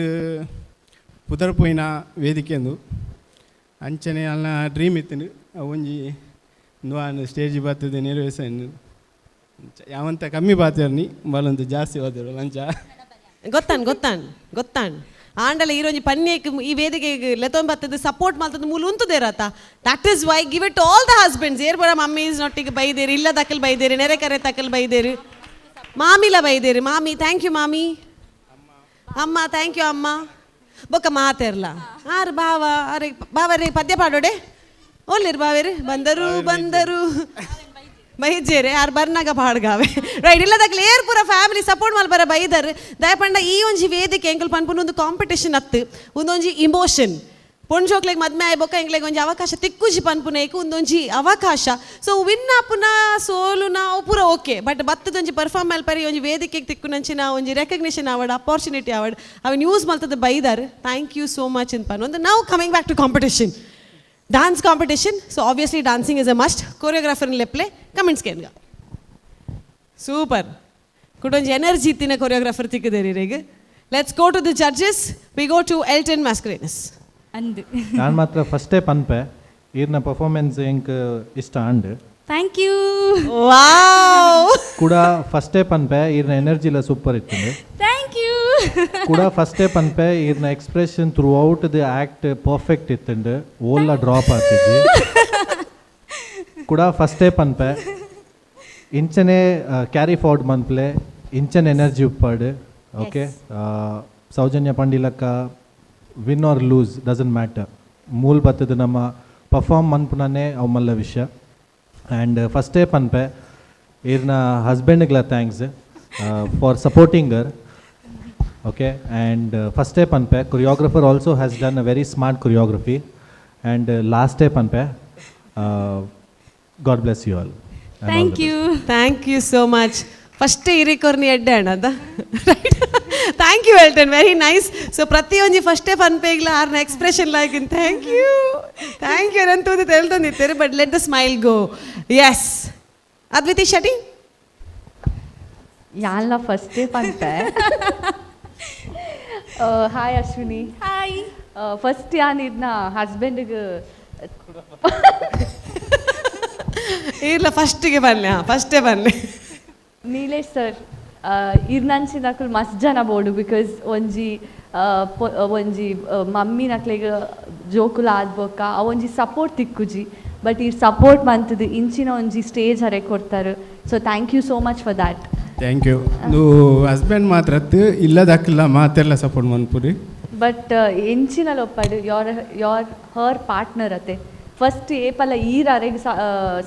ಪುದರ್ಪೋಯಿನ ವೇದಿಕೆ ಅಂದು ಅಂಚನೆ ಅಲ್ನ ಡ್ರೀಮ್ ಇತ್ತು ಒಂಜಿ ನುವಾನ್ ಸ್ಟೇಜ್ ಬರ್ತದೆ ನೆರವೇಸ ಯಾವಂತ ಕಮ್ಮಿ ಬಾತೇರ್ನಿ ಬಲಂತ ಜಾಸ್ತಿ ಬಾತೇರು ಲಂಚ. ಗೊತ್ತಾನ್ ಗೊತ್ತಾನ್ ಗೊತ್ತಾನ್ ಆಂಡಲ ಈರೊಂಜಿ ಪನ್ಯಕ್ ಈ ವೇದಿಕೆಗೆ ಲೆತೊಂದು ಬರ್ತದೆ ಸಪೋರ್ಟ್ ಮಾಡ್ತದೆ ಮೂಲ ಉಂತುದೇರತ. That is why give it all the husbands. ಏರ್ ಬರ ಮಮ್ಮೀಸ್ ನೊಟ್ಟಿಗೆ ಬೈದೇರಿ, ಇಲ್ಲ ತಕ್ಕಲ್ ಬೈದೇರಿ, ನೆರೆ ಕರೆ ತಕ್ಕಲ್ ಬೈದೇರಿ, ಮಾಮಿಲ ಬೈದೇರಿ. ಮಾಮಿ thank you ಮಾಮಿ, ಅಮ್ಮ thank you ಅಮ್ಮ. ಬೊಕ್ಕ ಮಾತೇರ್ಲ ಆರು ಬಾವ ಅರೆ ಬಾವರೇ ಪದ್ಯ ಪಾಡೋಡೆ ಓಲಿರ್ ಬಾವೇರು ಬಂದರು ಬಂದರು ಬೈಜೇರೆ ಆರು ಬರ್ನಾಗ ಪಾಡ್ಗಾವೆ. ರೈಟ್, ಇಲ್ಲದಾಗಲಿ ಏರ್ ಪೂರ ಫ್ಯಾಮಿಲಿ ಸಪೋರ್ಟ್ ಮಲ್ಪರ ಬೈದರ್. ದಯಪಂಡ ಈ ಒಂಜಿ ವೇದಿಕೆ ಎಂಕಲ್ ಪನ್ಪುನ ಒಂದು ಕಾಂಪಿಟೇಷನ್ ಅತ್ತು ಒಂದೊಂಜಿ ಇಮೋಷನ್. ಪೊಣ್ಜೋಕ್ಲೆಗ್ ಮದ್ಮೆ ಆಯ್ ಬೊಕ್ಕ ಎಂಕ್ಲೆಗ್ ಒಂಜಿ ಅವಕಾಶ ತಿಕ್ಕುಜಿ ಪನ್ಪುನೇಕ್ ಒಂದೊಂಜಿ ಅವಕಾಶ. ಸೊ ವಿನ್ ಆಪುನ ಸೋಲುನ ಅವು ಪೂರ ಓಕೆ, ಬಟ್ ಬತ್ತದೊಂಜಿ ಪರ್ಫಾರ್ಮ್ ಮಲ್ಪರಿ ಒಂಜಿ ವೇದಿಕೆಗೆ ತಿಕ್ಕುನಂಚಿನ ಒಂಜಿ ರೆಕಗ್ನಿಷನ್ ಆವಡ್ ಅಪಾರ್ಚುನಿಟಿ ಆವಡ್ ಅವೆನ್ ಯೂಸ್ ಮಲ್ತದ ಬೈದಾರ್. Thank you so much in ಪನ್ ಒಂದು. ನಾವು coming back to competition, dance competition. So obviously dancing is a must. Choreographer ಲೆಪ್ಲೆ comments ಕೇನ್ಗ ಸೂಪರ್ ಕುಡೊಂಜಿ ಎನರ್ಜಿ ಇತ್ತಿನ ಕೊರಿಯೋಗ್ರಾಫರ್ ತಿಕ್ಕದೇರಿ ರೇಗ್. Let's go to the judges. We go to Elton Mascarenhas. ಅಂದು ನಾನು ಮಾತ್ರ ಫಸ್ಟೇ ಪನ್ಪೆ ಈರ್ನ ಪರ್ಫಾರ್ಮೆನ್ಸ್ ಎಂಕ್ ಇಷ್ಟ and. Thank you. Wow. ಕೂಡ ಫಸ್ಟೇ ಪನ್ಪೆ ಈರ್ನ ಎನರ್ಜಿಲ ಸೂಪರ್ ಇತ್ತು. Thank you. ಕೂಡ ಫಸ್ಟೇ ಪನ್ಪೆ ಈರ್ನ expression throughout the act perfect ಇತ್ತುಂಡು, ಓಲ್ಲ ಡ್ರಾಪ್ ಆಗ್ತಿದ್ವಿ. ಕೂಡ ಫಸ್ಟೇ ಪನ್ಪೆ ಇಂಚನೆ ಕ್ಯಾರಿ ಫಾರ್ವರ್ಡ್ ಮನ್ಪ್ಲೆ ಇಂಚನೆ ಎನರ್ಜಿ ಉಪ್ಪಾಡು. ಓಕೆ ಸೌಜನ್ಯ ಪಂಡಿಲಕ್ಕ win or lose doesn't matter, ಮೂಲ್ ಬತ್ತದ ನಮ್ಮ ಪರ್ಫಾರ್ಮ್ ಮನ್ಪುನೇ ಅವು ಮಲ್ಲ ವಿಷಯ. ಆ್ಯಂಡ್ ಫಸ್ಟೇ ಪನ್ಪೆ ಈರ್ನ ಹಸ್ಬೆಂಡ್ಗ್ಲ thanks for supporting her. Okay, and ಫಸ್ಟೇ ಪನ್ಪೆ choreographer also has done a very smart choreography. And ಲಾಸ್ಟೇ ಪನ್ಪೆ God bless you all. Thank you. Thank you so much. First ಇರಿಕೊರ್ನಿ ಎಡ್ಡೆ ಅಣ್ಣ. Right, thank you Elton, very nice. So ಪ್ರತಿಯೊಂಜಿ ಫಸ್ಟೇ fun ಪೇಗ್ಲ ಆರ್ನ expression like thank you, thank you ಅಂತಂದು ತೆಲ್ತೊಂದಿತ್ತೇನೆ, but let the smile go. Yes, Adviti Shetty. ಯಾನ್ಲ ಫಸ್ಟೇ ಪಂತೆ. Hi Ashwini. Hi. First ಯಾನ್ ಇದನ್ನ ಹಸ್ಬೆಂಡ್ಗೆ ಇಲ್ಲ, ಫಸ್ಟಿಗೆ ಬನ್ನಿ. ಹಾಂ, ಫಸ್ಟೇ ಬನ್ನಿ. ನೀಲೇಶ್ ಸರ್, ಇರ್ನಂಚಿನಕುಲು ಮಸ್ತ್ ಜನ ಬೋಡು, because ಒಂಜಿ ಒಂಜಿ ಮಮ್ಮಿ ನಕ್ಲೆಗ್ ಜೋಕುಲು ಆದ್ಬೊಕ್ಕ ಆ ಒಂಜಿ ಸಪೋರ್ಟ್ ತಿಕ್ಕುಜಿ, ಬಟ್ ಈ ಸಪೋರ್ಟ್ ಮಂತದು ಇಂಚಿನ ಒಂಜಿ ಸ್ಟೇಜ್ ಅರೆ ಕೊಡ್ತಾರೆ. So thank you so much for that. Thank you. ನೀವು ಹಸ್ಬೆಂಡ್ ಮಾತ್ರ ಇಲ್ಲದಕ್ಕಿಲ್ಲ ಮಾತೆಲ್ಲ ಸಪೋರ್ಟ್ ಮನ್ಪುರಿ. ಬಟ್ ಎಂಚಿನ ಲೊಪ್ಪಡು your your her partner ಅತೆ. ಫಸ್ಟ್ ಏಪಲ್ಲ ಈರ್ ಅರೆಗ್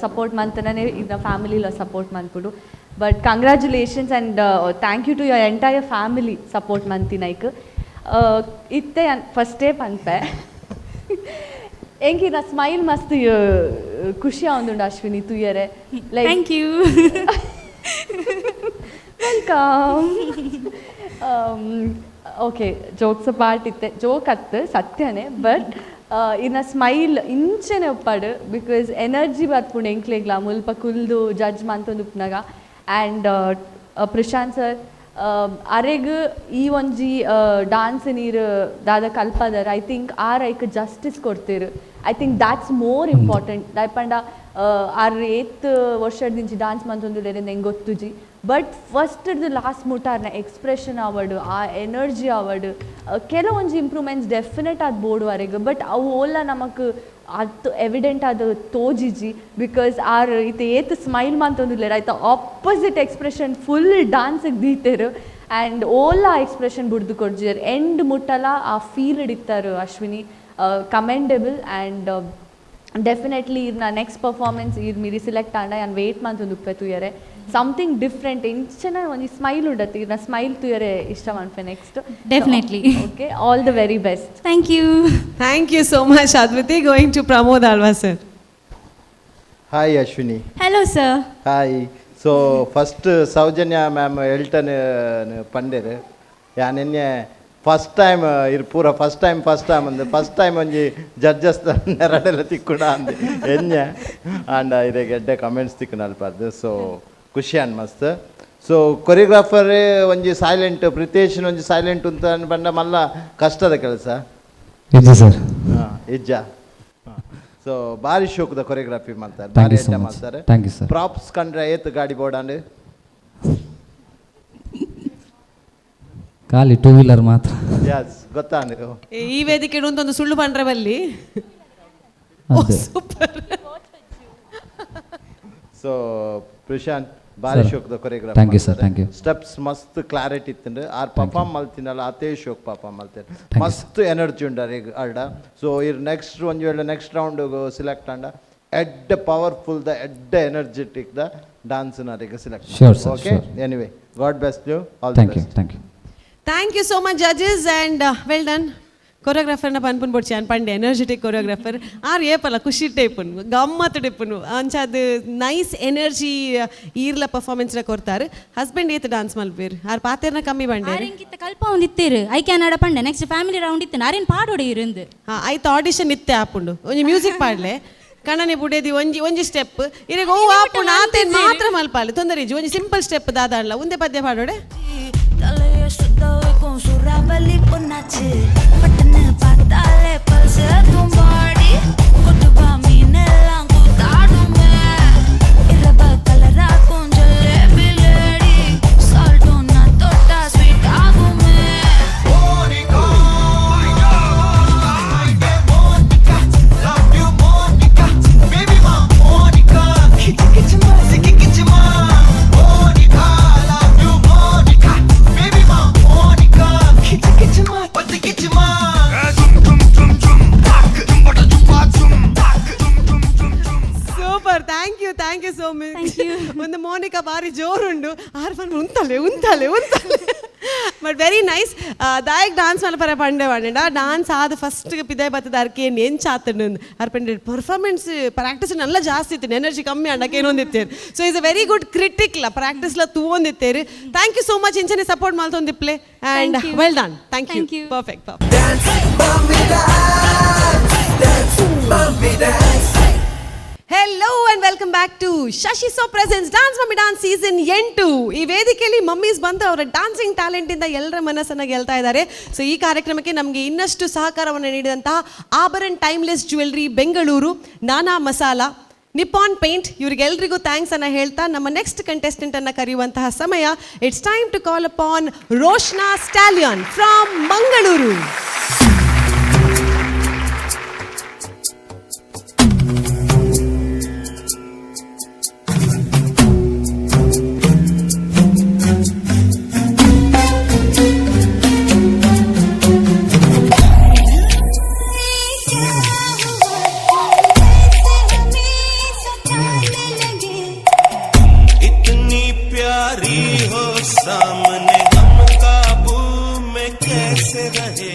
ಸಪೋರ್ಟ್ ಮಂತನೇ ಇನ್ನ ಫ್ಯಾಮಿಲಿಲ ಸಪೋರ್ಟ್ ಮನ್ಪುಡು. But congratulations and thank you to your entire family support ಮಂತಿನೈಕ್. ಇತ್ತೆ ಫಸ್ಟೇ ಪನ್ಪೆ, ಎಂಕಿನ ಸ್ಮೈಲ್ ಮಸ್ತ್ ಖುಷಿ ಆವೊಂದುಂಡು Ashwini ತೂಯರೆ. Like Thank you. Welcome. Okay, jokes part ಇತ್ತೆ, ಜೋಕ್ ಅತ್ತು ಸತ್ಯನೇ, ಬಟ್ ಇನ್ನ ಸ್ಮೈಲ್ ಇಂಚೆನೆ ಒಪ್ಪಾಡು, because energy ಬರ್ಪುಂಡು ಎಂಕ್ಲೆಗ್ಲ ಮುಲ್ಪ ಕುಲ್ದು ಜಡ್ಜ್ ಮಂತೊಂದು ಉಪ್ಪುನಗ. ಆ್ಯಂಡ್ ಪ್ರಶಾಂತ್ ಸರ್, ಅರೆಗ್ ಈ ಒಂಜಿ ಡಾನ್ಸ್ ನೀರು ದಾದ ಕಲ್ಪದರ್, I think are ಐಕ್ ಜಸ್ಟಿಸ್ ಕೊಡ್ತೀರು. I think that's more important. ದಾಯೆಪಂಡ R ಏತ್ ವರ್ಷದಿಂಚಿ ಡಾನ್ಸ್ ಮಂತೊಂದುಲ್ಲೆರ್ ಎಂಕ್ ಗೊತ್ತುಜಿ, but first last ಮುಟ್ಟ ಆರ್ನ ಎಕ್ಸ್ಪ್ರೆಷನ್ ಆವಡ್, ಆ ಎನರ್ಜಿ ಆವಡ್, ಕೆಲವೊಂಜಿ ಇಂಪ್ರೂವ್ಮೆಂಟ್ಸ್ ಡೆಫಿನೆಟ್ ಆದ್ ಬೋಡು ಅರೆಗ್. ಬಟ್ ಅವು ಓಲ ನಮಕ್ ಅತ್ ಎವಿಡೆಂಟ್ ಆದ್ ತೋಜಿಜಿ, because are ಇತ್ತೆ ಏತ್ ಸ್ಮೈಲ್ ಮಂತೊಂದುಲ್ಲೆರ್ ಐತ opposite expression full ಡಾನ್ಸ್ಗೆ ದೀತೆರ್. And ಓಲ ಎಕ್ಸ್ಪ್ರೆಷನ್ ಬುಡ್ದು ಕೊರ್ಜೆರ್, ಎಂಡ್ ಮುಟ್ಟಲ ಆ ಫೀಲ್ ಇತ್ತಾರು ಅಶ್ವಿನಿ. Commendable. And definitely ಇರ್ನ ನೆಕ್ಸ್ಟ್ ಪರ್ಫಾರ್ಮೆನ್ಸ್ ಇರ್ ಮಿರಿ ಸಿಲೆಕ್ಟ್ ಆಂಡ ಯಾನ್ ವೇಟ್ ಮಂತೊಂದು ಉಪ್ಪೆ ತೂಯರೆ. ಸಮಥಿಂಗ್ ಡಿಫ್ರೆಂಟ್ ಇಂಚನ ಒಂಜಿ ಸ್ಮೈಲ್ ಉಂಡತ್ತೆ, ಇರ್ನ ಸ್ಮೈಲ್ ತೂಯರೆ ಇಷ್ಟ ಮನ್ಪೆ next. Definitely. Okay, all the very best. Thank you. Thank you so much Adviti. Going to Pramod Alva sir. Hi Ashwini. Hello sir. Hi. So first Soujanya ma'am Elton ಪಂಡೆರ್, ಯಾನ್ ಎನ್ನೆ first time ಇರ್ ಪೂರ first time first time ಅಂದ್ first time ಒಂಜಿ judges ನೆರಡೆಲ್ಲ ತಿಕ್ಕುಡ ಅಂದ್ ಎನ್ನೆ and ಇರೆಗ್ ಎಡ್ಡೆ comments ತಿಕ್ಕುನ ಅಲ್ಪದ್ದು. So ಖುಷಿ ಅನ್ ಮಸ್ತ್. ಸೊ ಕೊರಿಯೋಗ್ರಾಫರ್ ಒಂಜಿ ಸೈಲೆಂಟ್, ಪ್ರಿತೇಶ್ ಒಂಜಿ ಸೈಲೆಂಟ್ ಅಂತ ಪಂಡ ಮಲ್ಲ ಕಷ್ಟದ ಕೆಲಸ. ಇಜ್ಜಿ ಸರ್. ಹಾಂ, ಇಜ್ಜ. ಸೊ ಭಾರಿ ಶೋಕದ ಕೊರಿಯೋಗ್ರಫಿ ಮಾಡ್ತಾರೆ. Thank ಭಾರಿ you so ಎಡ್ಡೆ much. ಮಾಡ್ತಾರೆ. Thank you, sir. Props ಕಂಡ್ರೆ ಏತ್ ಗಾಡಿ ಬೋಡಾಂಡ್? ಖಾಲಿ ಟೂ ವೀಲರ್ ಮಾತ್ರ. ಎಸ್, ಗೊತ್ತಾಂಡ್. ಈ ವೇದಿಕೆ ಒಂದು ಸುಳ್ಳು ಪಂಡ್ರೆ ಬಲ್ಲಿ. ಅದೇ. ಸೂಪರ್. ಸೊ ಪ್ರಶಾಂತ್ ಭಾರಿ Sir, ಶೋಕದ choreography. Thank you, sir. Thank you. Steps ಮಸ್ತ್ ಕ್ಲಾರಿಟಿ ಇತ್ತಂದ್ರೆ ಆರ್ ಪರ್ಫಾರ್ಮ್ ಮಲ್ತಿನಲ್ಲ, ಅತೇ ಶೋಕ್ ಪರ್ಫಾರ್ಮ್ ಮಲ್ತೇನೆ. Thank you. ಮಸ್ತ್ ಎನರ್ಜಿ ಉಂಡು ಈಗ ಅರ್ಡ. ಸೊ ಇರ್ ನೆಕ್ಸ್ಟ್ ಒಂಜಿ ವೇಳೆ ನೆಕ್ಸ್ಟ್ ರೌಂಡ್ ಸೆಲೆಕ್ಟ್ ಆಂಡ ಎಡ್ಡೆ ಪವರ್ಫುಲ್ ದ ಎಡ್ಡೆ ಎನರ್ಜೆಟಿಕ್ ದ dance ನರಿಗೆ select. Sure, sir, okay sure. Anyway, God bless you all the thank you. Best. Thank you. Thank you so much judges and well done. ಕೊರಿಯೋಗ್ರಾಫರ್ನ ಪನ್ಪುನ್ ಬೊಡ್ಚಿ an Pande, energetic choreographer ಆರ್ ಏಪಲ್ಲ ಖುಷಿ ಟೈಪುನ್ ಗಮ್ಮತ್ತು ಟಿಪ್ಪುನು ಅಂಚಾದ nice energy ಈರ್ಲ performance ಕೊರ್ತಾರೆ. Husband ಏತ್ dance ಮಲ್ಪೇರು, ಆರ್ ಪಾತೆರ್ನ ಕಮ್ಮಿ ಬಂಡೆ. ಆರೆಂಕಿತ್ತ ಕಲ್ಪ ಒಂದು ಇತ್ತೀರು I can ಅಡ ಪಂಡೆ next family round ಇತ್ತು ಆರೇನು ಪಾಡೋಡೆ ಇருந்து. ಹಾಂ, ಆಯ್ತು, ಆಡಿಷನ್ ಇತ್ತೆ ಆಪುಂಡು. ಒಂಜಿ ಮ್ಯೂಸಿಕ್ ಪಾಡ್ಲೆ ಕಣನೆ ಬುಡೇದಿ ಒಂಜಿ ಒಂಜಿ ಸ್ಟೆಪ್ ಇರೆಗ್ ಓ ಆಪುಂಡು ಆತೇನ್ ಮಾತ್ರ ಮಲ್ಪಾಲೆ ತೊಂದರೆ ಇಜ್ಜಿ. ಒಂಜಿ ಸಿಂಪಲ್ ಸ್ಟೆಪ್ ದಾದಾಡ್ಲ ಒಂದೇ ಪದ್ಯ ಪಾಡೋಡೆ. தலைய சுத்த வைக்கும் சூறாவளி பொண்ணாச்சு, பட்டுன்னு பார்த்தாலே பல்ஸ் தும்பாடி கொட்டுவா, மீனெல்லாம் கூத்தாடுமே, இரவ கலராக்கும் ஜலேபி லேடி, சால்ட்டும் நான் தொட்டா ஸ்வீட் ஆகுமே. Love you, Monica. Baby, ma, Monica. Kichi, kichi, ma. Monica, love you, Monica. Baby, ma, Monica. Kichi, kichi, ma. Kichi, ma. Super, thank you, thank you so much. ಒಂದು Monica ಬಾರಿ ಜೋರುಂಡು, ಆರ್ fun ಉಂತಾಲೆ ಉಂತಾಲೆ ಉಂತಾಲೆ. But very nice. ದಾಯಕ್ dance ಮಲ್ಪರ ಪಂಡೆ ಪಂಡ, ಡಾನ್ಸ್ ಆದ ಫಸ್ಟ್ ಪಿದಾಯ್ ಬತ್ತದ ಅರ್ಕೆ ಎಂಚ ಆತಂಡು ಅರ್ ಪಂಡೆ, ಪರ್ಫಾರ್ಮೆನ್ಸ್ ಪ್ರಾಕ್ಟೀಸ್ ನಲ್ಲ ಜಾಸ್ತಿ ಇತ್ತು, ಎನರ್ಜಿ ಕಮ್ಮಿ ಅಂಡ ಏನೊಂದಿತ್ತೇರು. So is a very good critic ಲ, ಪ್ರಾಕ್ಟೀಸ್ ಲ ತೂವೊಂದಿತ್ತೇರು. Thank you so much. ಇಂಚನೆ ಸಪೋರ್ಟ್ ಮಲ್ತೊಂದಿಪ್ಲೆ and Thank you. Well done, thank you. Thank you. Perfect. Hello and welcome back to Shashi Soap presents Dance Mummy Dance season 8. ಈ ವೇದಿಕೆಯಲ್ಲಿ mummies ಬಂದು ಅವರ ಡಾನ್ಸಿಂಗ್ ಟ್ಯಾಲೆಂಟಿಂದ ಎಲ್ಲರ ಮನಸ್ಸನ್ನು ಗೆಲ್ತಾ ಇದ್ದಾರೆ. ಸೊ ಈ ಕಾರ್ಯಕ್ರಮಕ್ಕೆ ನಮಗೆ ಇನ್ನಷ್ಟು ಸಹಕಾರವನ್ನು ನೀಡಿದಂತಹ ಆಭರಣ್ ಟೈಮ್ಲೆಸ್ ಜ್ಯುವೆಲ್ರಿ ಬೆಂಗಳೂರು, ನಾನಾ ಮಸಾಲಾ, ನಿಪಾನ್ ಪೇಂಟ್, ಇವರಿಗೆಲ್ರಿಗೂ thanks ಅನ್ನ ಹೇಳ್ತಾ ನಮ್ಮ ನೆಕ್ಸ್ಟ್ ಕಂಟೆಸ್ಟೆಂಟ್ ಅನ್ನ ಕರೆಯುವಂತಹ ಸಮಯ. It's time to call upon Roshna Stallion from Mangaluru. इतनी प्यारी हो, सामने हम काबू में कैसे रहे?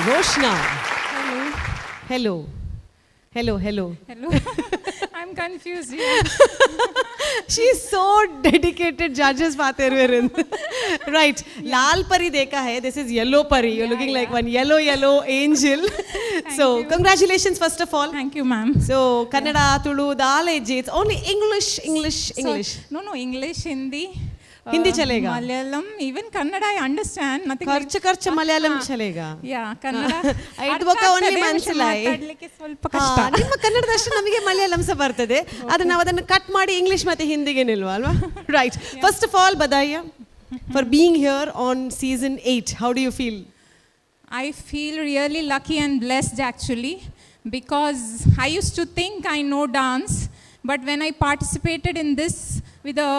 Roshna. Hello, hello, hello. Hello. I'm confused. She is so dedicated. Judges ಪಾತೆರುವೆರ್. Right, Lal ಪರಿ ದೇಖಾ high. This is yellow ಪರಿ. You looking like one yellow, yellow angel. So congratulations, first of all. Thank you, ma'am. So Kannada, Tulu ದಾಲ ಇಜ್ಜಿ. It's only English, English, English? No, English, Hindi. Hindi ಚಲೇಗಾ? Malayalam, even Kannada I understand. Nothing. ಖರ್ಚು ಖರ್ಚು Malayalam ಚಲೇಗಾ? Yeah, Kannada. ಐದು ಬೊಕ್ಕ only ಮನ್ಸಲಾಯಿ. ಮಾತಾಡ್ಲಿಕ್ಕೆ ಸ್ವಲ್ಪ ಕಷ್ಟ. ನಿಮ್ಮ ಕನ್ನಡದಷ್ಟು ನಮಗೆ ಮಲಯಾಳಂ ಸಹ ಬರ್ತದೆ. ಆದ್ರೆ ನಾವು ಅದನ್ನು ಕಟ್ ಮಾಡಿ ಇಂಗ್ಲಿಷ್ ಮತ್ತೆ ಹಿಂದಿಗೆ ನಿಲ್ವಾ ಅಲ್ವಾ? Right, first of all, ಬಧಾಯ್ಯ for being here on season 8. How do you feel? I feel really lucky and blessed, actually, because I used to think I know dance, but when I participated in this with a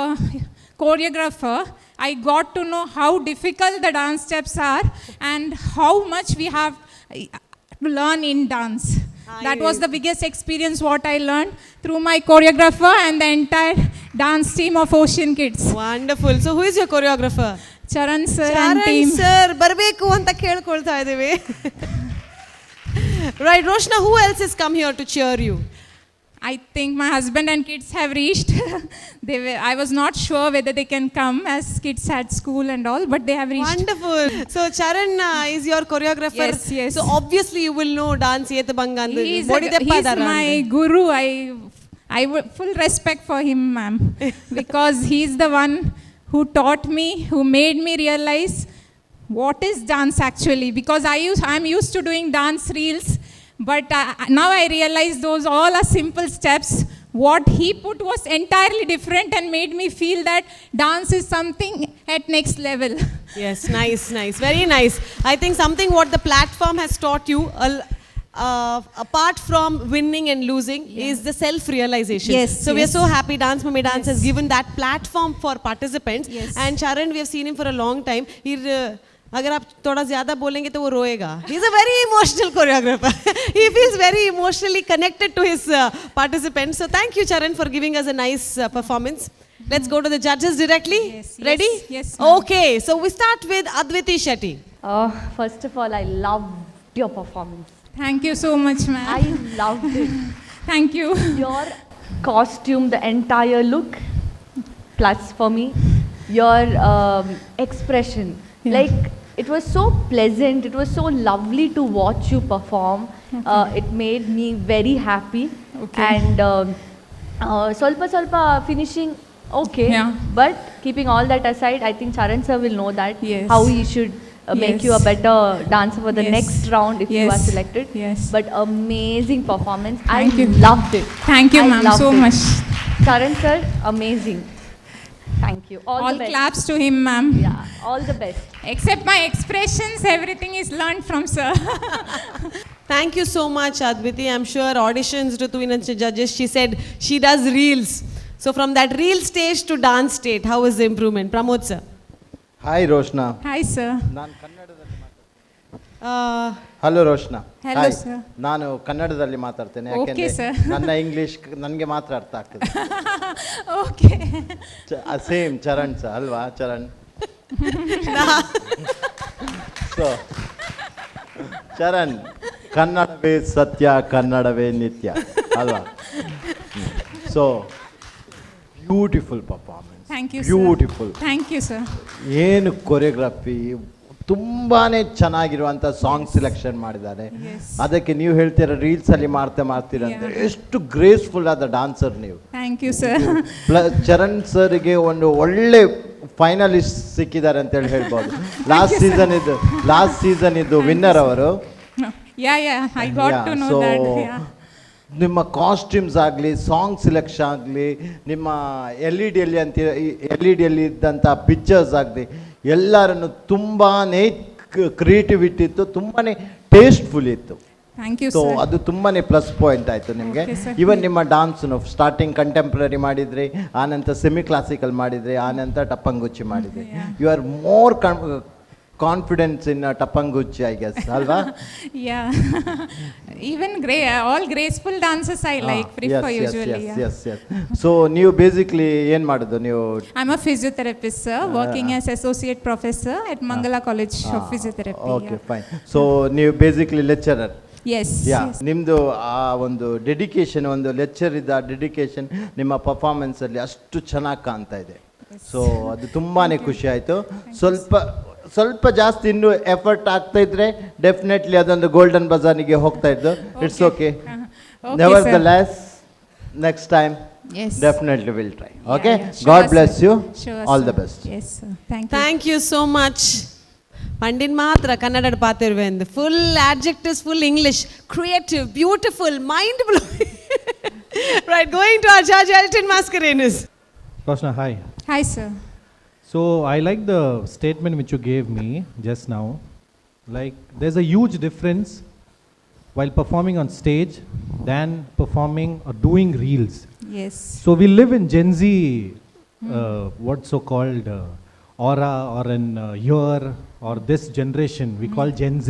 choreographer, I got to know how difficult the dance steps are and how much we have to learn in dance. That was the biggest experience what I learned through my choreographer and the entire dance team of Ocean Kids. Wonderful. So who is your choreographer? Charan sir and Charan team. Sir ಬರಬೇಕು ಅಂತ ಕೇಳ್ಕೊಳ್ತಾ ಇದ್ದೀವಿ. Right, Roshna, who else is come here to cheer you? I think my husband and kids have reached. I was not sure whether they can come as kids had school and all, but they have reached. Wonderful. So Charan is your choreographer. Yes. So obviously you will know dance ಏತ್ ಬಂಗ ಅಂದ್. He's my guru. I full respect for him, ma'am, because he's the one who taught me, who made me realize what is dance actually. Because I'm used to doing dance reels, but now I realize those all are simple steps. What he put was entirely different and made me feel that dance is something at next level. Yes, nice, nice, very nice. I think something what the platform has taught you, apart from winning and losing, is the self-realization. Yes, So we are yes. so happy Dance Mummy Dance has given that platform for participants. Yes. And Charan, we have seen him for a long time. He, अगर आप थोड़ा ज़्यादा बोलेंगे तो वो रोएगा. He is a very emotional choreographer. He feels very emotionally connected to his participants. So thank you, Charan, for giving us a nice performance. Let's go to the judges directly. Yes, Ready? Yes, ma'am. Okay, so we start with Adviti Shetty. First of all, I loved your performance. Thank you so much, ma'am. I loved it. Thank you. Your costume, the entire look, plus for me, your expression. Like, it was so pleasant. It was so lovely to watch you perform. It made me very happy. And ಸ್ವಲ್ಪ ಸ್ವಲ್ಪ finishing, okay. But keeping all that aside, I think Charan sir will know that how he should make you a better dancer for the next round if you are selected. But amazing performance. I Thank you. Loved it. Thank you, I ma'am, loved so it. Much. Charan sir, amazing. Thank you. All All the best. Claps to him, ma'am. Yeah, all the best. Except my expressions, everything is learned from sir. Thank you so much, Adviti. I'm sure auditions to Tuinancha judges, she said she does reels. So from that reel stage to dance state, how is the improvement? Pramod sir. Hi, Roshna. Hi, sir. ನಾನು ಕನ್ನಡದಲ್ಲಿ hello Roshna. Hello, Hi. Sir. ನಾನು ಕನ್ನಡದಲ್ಲಿ ಮಾತಾಡ್ತೇನೆ, Okay, ಯಾಕೆಂದ್ರೆ sir. ನನ್ನ English ನನಗೆ ಮಾತ್ರ ಅರ್ಥ ಆಗ್ತದೆ. Okay. Same Charan sir ಅಲ್ವಾ ಚರಣ್? ಸೊ ಚರಣ್, ಕನ್ನಡವೇ ಸತ್ಯ, ಕನ್ನಡವೇ ನಿತ್ಯ ಅಲ್ವಾ? So beautiful performance. Thank you, sir. Beautiful. Thank you, sir. ಏನು ಕೊರಿಯೋಗ್ರಫಿ, ತುಂಬಾ ಚೆನ್ನಾಗಿರುವಂಥ ಸಾಂಗ್ ಸೆಲೆಕ್ಷನ್ ಮಾಡಿದ್ದಾರೆ. ಅದಕ್ಕೆ ನೀವು ಹೇಳ್ತೀರ ರೀಲ್ಸಲ್ಲಿ ಮಾಡ್ತಾ ಮಾಡ್ತೀರ ಅಂತ. ಎಷ್ಟು ಗ್ರೇಸ್ಫುಲ್ ಆದ ಡಾನ್ಸರ್ ನೀವು. Thank you, sir. Plus Charan ಸರ್ಗೆ ಒಂದು ಒಳ್ಳೆ ಫೈನಲಿಸ್ಟ್ ಸಿಕ್ಕಿದ್ದಾರೆ ಅಂತೇಳಿ ಹೇಳ್ಬೋದು. ಲಾಸ್ಟ್ ಸೀಸನ್ ಇದು, ಲಾಸ್ಟ್ ಸೀಸನ್ ಇದು ವಿನ್ನರ್ ಅವರು. Yeah, I got to know that. Yeah. ನಿಮ್ಮ ಕಾಸ್ಟ್ಯೂಮ್ಸ್ ಆಗಲಿ, ಸಾಂಗ್ ಸೆಲೆಕ್ಷನ್ ಆಗಲಿ, ನಿಮ್ಮ ಎಲ್ ಇ ಡಿಯಲ್ಲಿ ಅಂತ ಎಲ್ ಇ ಡಿಯಲ್ಲಿ ಇದ್ದಂಥ ಪಿಕ್ಚರ್ಸ್ ಆಗಲಿ, ಎಲ್ಲರನ್ನು ತುಂಬಾ ಕ್ರಿಯೇಟಿವಿಟಿ ಇತ್ತು, ತುಂಬಾ ಟೇಸ್ಟ್ಫುಲ್ ಇತ್ತು. Thank you, so sir. ಅದು ತುಂಬಾ ಪ್ಲಸ್ ಪಾಯಿಂಟ್ ಆಯಿತು ನಿಮಗೆ. Okay, sir. ಇವನ್ ನಿಮ್ಮ ಡಾನ್ಸ್ನು ಸ್ಟಾರ್ಟಿಂಗ್ ಕಂಟೆಂಪ್ರರಿ ಮಾಡಿದ್ರಿ, ಆನಂತರ ಸೆಮಿ ಕ್ಲಾಸಿಕಲ್ ಮಾಡಿದ್ರಿ, ಆನಂತರ ಟಪ್ಪಂಗುಚ್ಚಿ ಮಾಡಿದ್ರಿ. You are more Confidence in Tappanguchi, I guess, ಅಲ್ವಾ? Yeah. Even all graceful dances I like, prefer usually. Yeah. S S, so ನೀವು ಬೇಸಿಕ್ಲಿ ಏನು ಮಾಡೋದು ನೀವು? I'm a physiotherapist, sir, working as associate professor at Mangala College of Physiotherapy. Okay, fine. So ನೀವು basically lecturer? Yes. ಯಾ. Yes. ನಿಮ್ಮದು ಆ ಒಂದು dedication, ಒಂದು ಲೆಕ್ಚರ್ ಇದ್ದ ಡೆಡಿಕೇಶನ್ ನಿಮ್ಮ ಪರ್ಫಾರ್ಮೆನ್ಸಲ್ಲಿ ಅಷ್ಟು ಚೆನ್ನಾಗಿ ಕಾಣ್ತಾ ಇದೆ. ಸೊ ಅದು ತುಂಬಾ ಖುಷಿ ಆಯಿತು. ಸ್ವಲ್ಪ ಸ್ವಲ್ಪ ಜಾಸ್ತಿ ಇನ್ನೂ ಎಫರ್ಟ್ ಆಗ್ತಾ ಇದ್ರೆ ಡೆಫಿನೆಟ್ಲಿ ಅದೊಂದು ಗೋಲ್ಡನ್ ಬಜಾರಿಗೆ ಹೋಗ್ತಾ ಇದ್ದು. It's okay. Okay, never sir. The less, next time definitely will try. Okay. Yeah, sure, God sir. Bless you. Sure, all sir. The best. Yes, sir. Thank you. Thank you so much. ಪಂಡಿನ್ ಮಾತ್ರ ಕನ್ನಡ ಪಾತಿರ್ವೆ ಅಂದ್ full adjectives, full English, creative, beautiful, mind blowing. Right, going to our judge Elton Mascarenhas. Roshna, hi. Hi, sir. So I like the statement which you gave me just now. Like, there's a huge difference while performing on stage than performing or doing reels. Yes. So we live in Gen Z, what so called aura or an year or this generation we call Gen Z.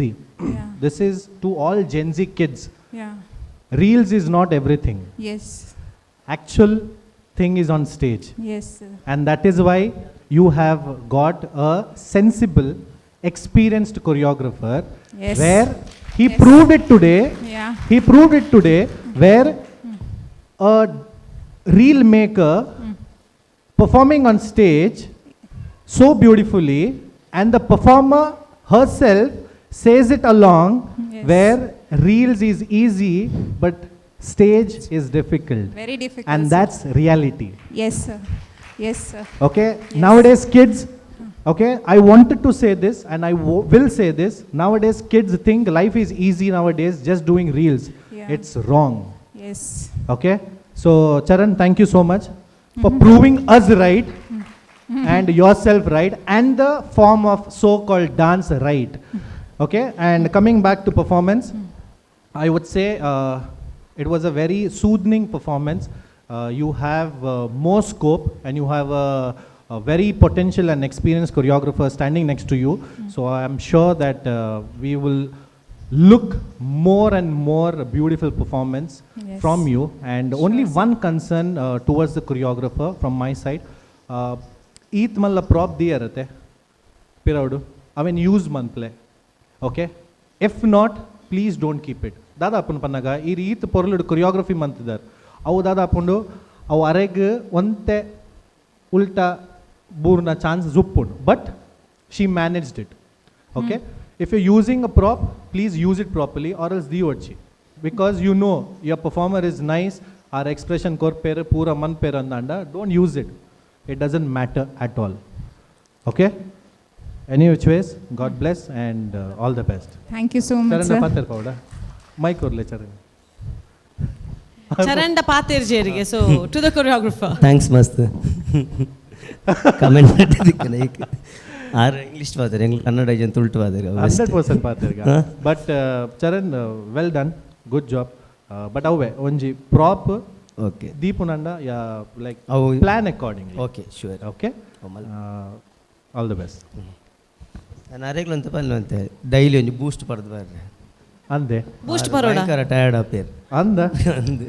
This is to all Gen Z kids. Reels is not everything. Actual thing is on stage. Yes, sir. And that is why you have got a sensible, experienced choreographer where he proved it today. He proved it today where a reel maker performing on stage so beautifully, and the performer herself says it along, where reels is easy but stage is difficult. Very difficult, And sir. That's reality. Yes, sir. Yes, sir. Okay, nowadays kids, okay, I wanted to say this and I will say this. Nowadays kids think life is easy nowadays, just doing reels. It's wrong. Okay, so Charan, thank you so much for proving us right and yourself right and the form of so-called dance right. Okay, and coming back to performance, I would say it was a very soothing performance. You have more scope and you have a very potential and experienced choreographer standing next to you. So I am sure that we will look more and more beautiful performance from you. And only one concern towards the choreographer from my side. ಈತ್ ಮಲ್ಲ prop ದಿಯರತೆ ಪಿರೌಡು ಅವೆನ್ use ಮನ್ಪ್ಲೆ. Okay, if not, please don't keep it. ದಾದಾ ಅಪ್ಪನ ಪನ್ನಾಗ ಈ ಈತ್ ಪೊರ್ಲುಡು choreography ಮಂತಿದ್ದಾರೆ. ಅವು ದಾದಾ ಅಪ್ಪುಂಡು ಅವು ಅರೆಗ್ ಒಂತೆ ಉಲ್ಟಾ ಬೂರ್ನ ಚಾನ್ಸ್ ಉಪ್ಪುಂಡು, but she managed it. Okay, if you using a prop, please use it properly or else the ಒಡ್ಚಿ, because you know your performer is nice, or expression ಕೊರ್ಪೇರು ಪೂರ ಮನ್ಪೇರು ಅಂದಾಂಡ don't use it. It doesn't matter at all. Okay, any which ways, God bless and all the best. Thank you so much, Charan sir. ಪಾತೇರ್ ಪೌಡ mic ಕೊರ್ಲೆ ಚರಣ್. ಚರಂಡ ಪಾತೇರ್ ಜೇರಿಗೆ. So to the choreographer. Thanks ಮಸ್ತ್ comment ಮಾಡಿದ್ದಕ್ಕೆ. Like ಆರ್ English ಪಾತಾರೆ, ಎಂಗ್ಲ ಕನ್ನಡ ಜನ ತುಳುಟು ಪಾತಾರೆ. 100% ಪಾತೇರ್ಗ, but Charan, well done, good job, but ಅವೇ ಒಂಜಿ ಪ್ರಾಪ್ ಓಕೆ ದೀಪುನಂಡ ಯಾ ಲೈಕ್ ಅವು plan accordingly. Okay, sure. Okay, all the best. ನಾನು ಅರೆಗ್ಲು ಅಂತ ಪನ್ನುವಂತೆ ಡೈಲಿ ಒಂಜಿ ಬೂಸ್ಟ್ ಪಡೆದು ಬರ್ರೆ. ಅಂದೆ. ಬೂಸ್ಟ್ ಪರೋಡ? ಭಯಂಕರ ಟಯರ್ಡ್ ಆಪೇರ್. ಅಂದ. ಅಂದ್.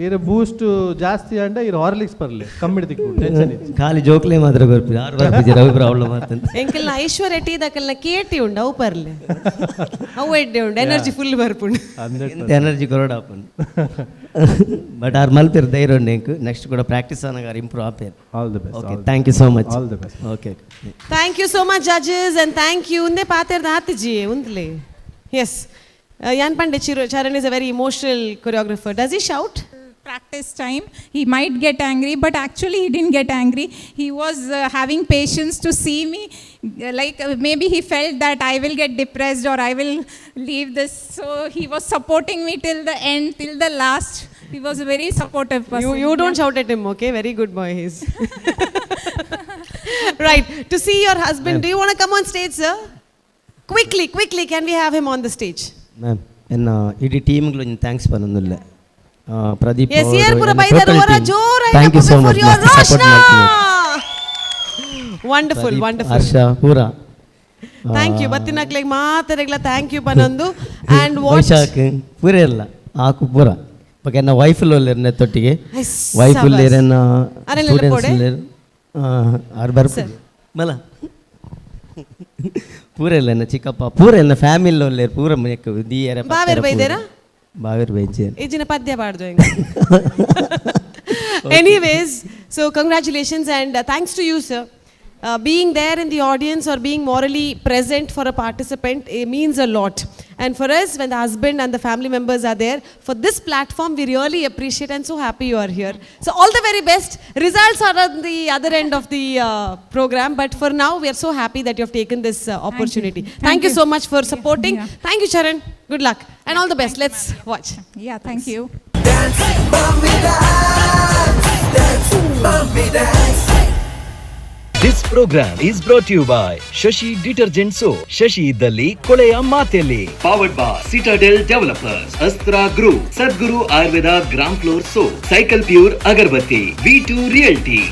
ಇರು ಬೂಸ್ಟ್ ಜಾಸ್ತಿ ಅಂಡ ಇರು ಹಾರ್ಲಿಕ್ಸ್ ಪರ್ಲೆ ಕಮ್ಮಿಡ್ ತಿಕ್ಕು ಟೆನ್ಷನ್ ಇತ್ತು. ಖಾಲಿ ಜೋಕ್ಲೆ ಮಾತ್ರ ಬರ್ಪಿ ಯಾರು ಬರ್ಪಿದ್ದೀರ ಅವು ಪ್ರಾಬ್ಲಮ್ ಆತಂತ. ಎಂಕಲ್ನ ಐಶ್ವರ್ಯ ಟೀ ದಕಲ್ನ ಕೇಟಿ ಉಂಡು, ಅವು ಪರ್ಲೆ, ಅವು ಎಡ್ಡೆ ಉಂಡು, ಎನರ್ಜಿ ಫುಲ್ ಬರ್ಪುಂಡು. ಎಂತ ಎನರ್ಜಿ ಕೊರಡ ಆಪುಂಡು. ಬಟ್ ಆರ್ ಮಲ್ಪೇರ್ ಧೈರ್ಯ ಉಂಡು ಎಂಕ್ ನೆಕ್ಸ್ಟ್ ಕೂಡ ಪ್ರಾಕ್ಟೀಸ್ ಆನಗ ಇಂಪ್ರೂವ್ ಆಪೇರ್. All the best. Okay, thank you so much. All the best. Okay. Thank you so much, judges, and thank you. ಉಂದೆ ಪಾತೆರ್ದ ಆತಿಜಿ ಉಂದ್ಲೆ. ಎಸ್, ಯಾನ್ ಪಂಡೆ Chiru, Charan is a very emotional choreographer. Does he shout? Practice time he might get angry, but actually he didn't get angry. He was having patience to see me, like maybe he felt that I will get depressed or I will leave this, so he was supporting me till the end, till the last. He was a very supportive person. You don't shout at him, okay? Very good boy he is. Right, to see your husband, do you want to come on stage, sir? Quickly, quickly, can we have him on the stage? Ma'am, ಎನ್ನ ಇಡೀ ಟೀಮ್ಗಳು thanks ಪನ್ನೊಂದುಲ್ಲೆ Pradeep. Yes, here ಪೂರ ಬೈದಾರ್ ಓರ ಜೋರ್. Thank you so much support. Wonderful, wonderful. Harsha ಪೂರ. Thank you. ಬತ್ತಿನಕ್ಲೆಗ್ ಮಾತೆರೆಗ್ಲ thank you ಪನೊಂದು and what Vaishakh ಪೂರ ಇಲ್ಲ ಆಕು ಪೂರ ಬೊಕ ಎನ್ನ ವೈಫ್ ಉಲ್ಲೆರ್ ನೆತ್ತೊಟ್ಟಿಗೆ. ಐಸ್. ವೈಫ್ ಸಬಾಸ್. ಉಲ್ಲೆರ್, ಎನ್ನ ಅರೆನ ಸ್ಟೂಡೆಂಟ್ಸ್ ಲೆಪ್ಪೋಡೆ? ಉಲ್ಲೆರ್. ಆರ್ ಬರ್ಪುಜಿ ಮಲ್ಲ ಪೂರ ಇಲ್ಲ. ಎನ್ನ ಚಿಕ್ಕಪ್ಪ ಪೂರ, ಎನ್ನ ಫ್ಯಾಮಿಲಿ ಉಲ್ಲೆರ್ ಪೂರ ನೆಕ್ಕ್ ದೀಯರೆ. ಬಾವೆರ್ ಬೈದೇರಾ? ಬಾವೆರ್ ಬೈಜೆ. ಇಜ್ಜಿನ ಪದ್ಯ ಪಾಡ್ದು. Anyways, so congratulations and thanks to you, sir. Being there in the audience or being morally present for a participant, it means a lot. And for us, when the husband and the family members are there, for this platform, we really appreciate and so happy you are here. So all the very best. Results are on the other end of the program, but for now, we are so happy that you have taken this opportunity. Thank Thank you you. So much for supporting. Thank you, Charan. Good luck and all the best. Let's watch. Yeah, thank you. Mommy dance. This program is brought you by Shashi detergent soap. Shashi ಇದ್ದಲ್ಲಿ ಕೊಳೆಯ ಮಾತೆಲ್ಲಿ. Powered by Citadel Developers, Astra Group, Sadguru Ayurveda Gram Flour Soap, Cycle Pure agarbatti, V2 Realty.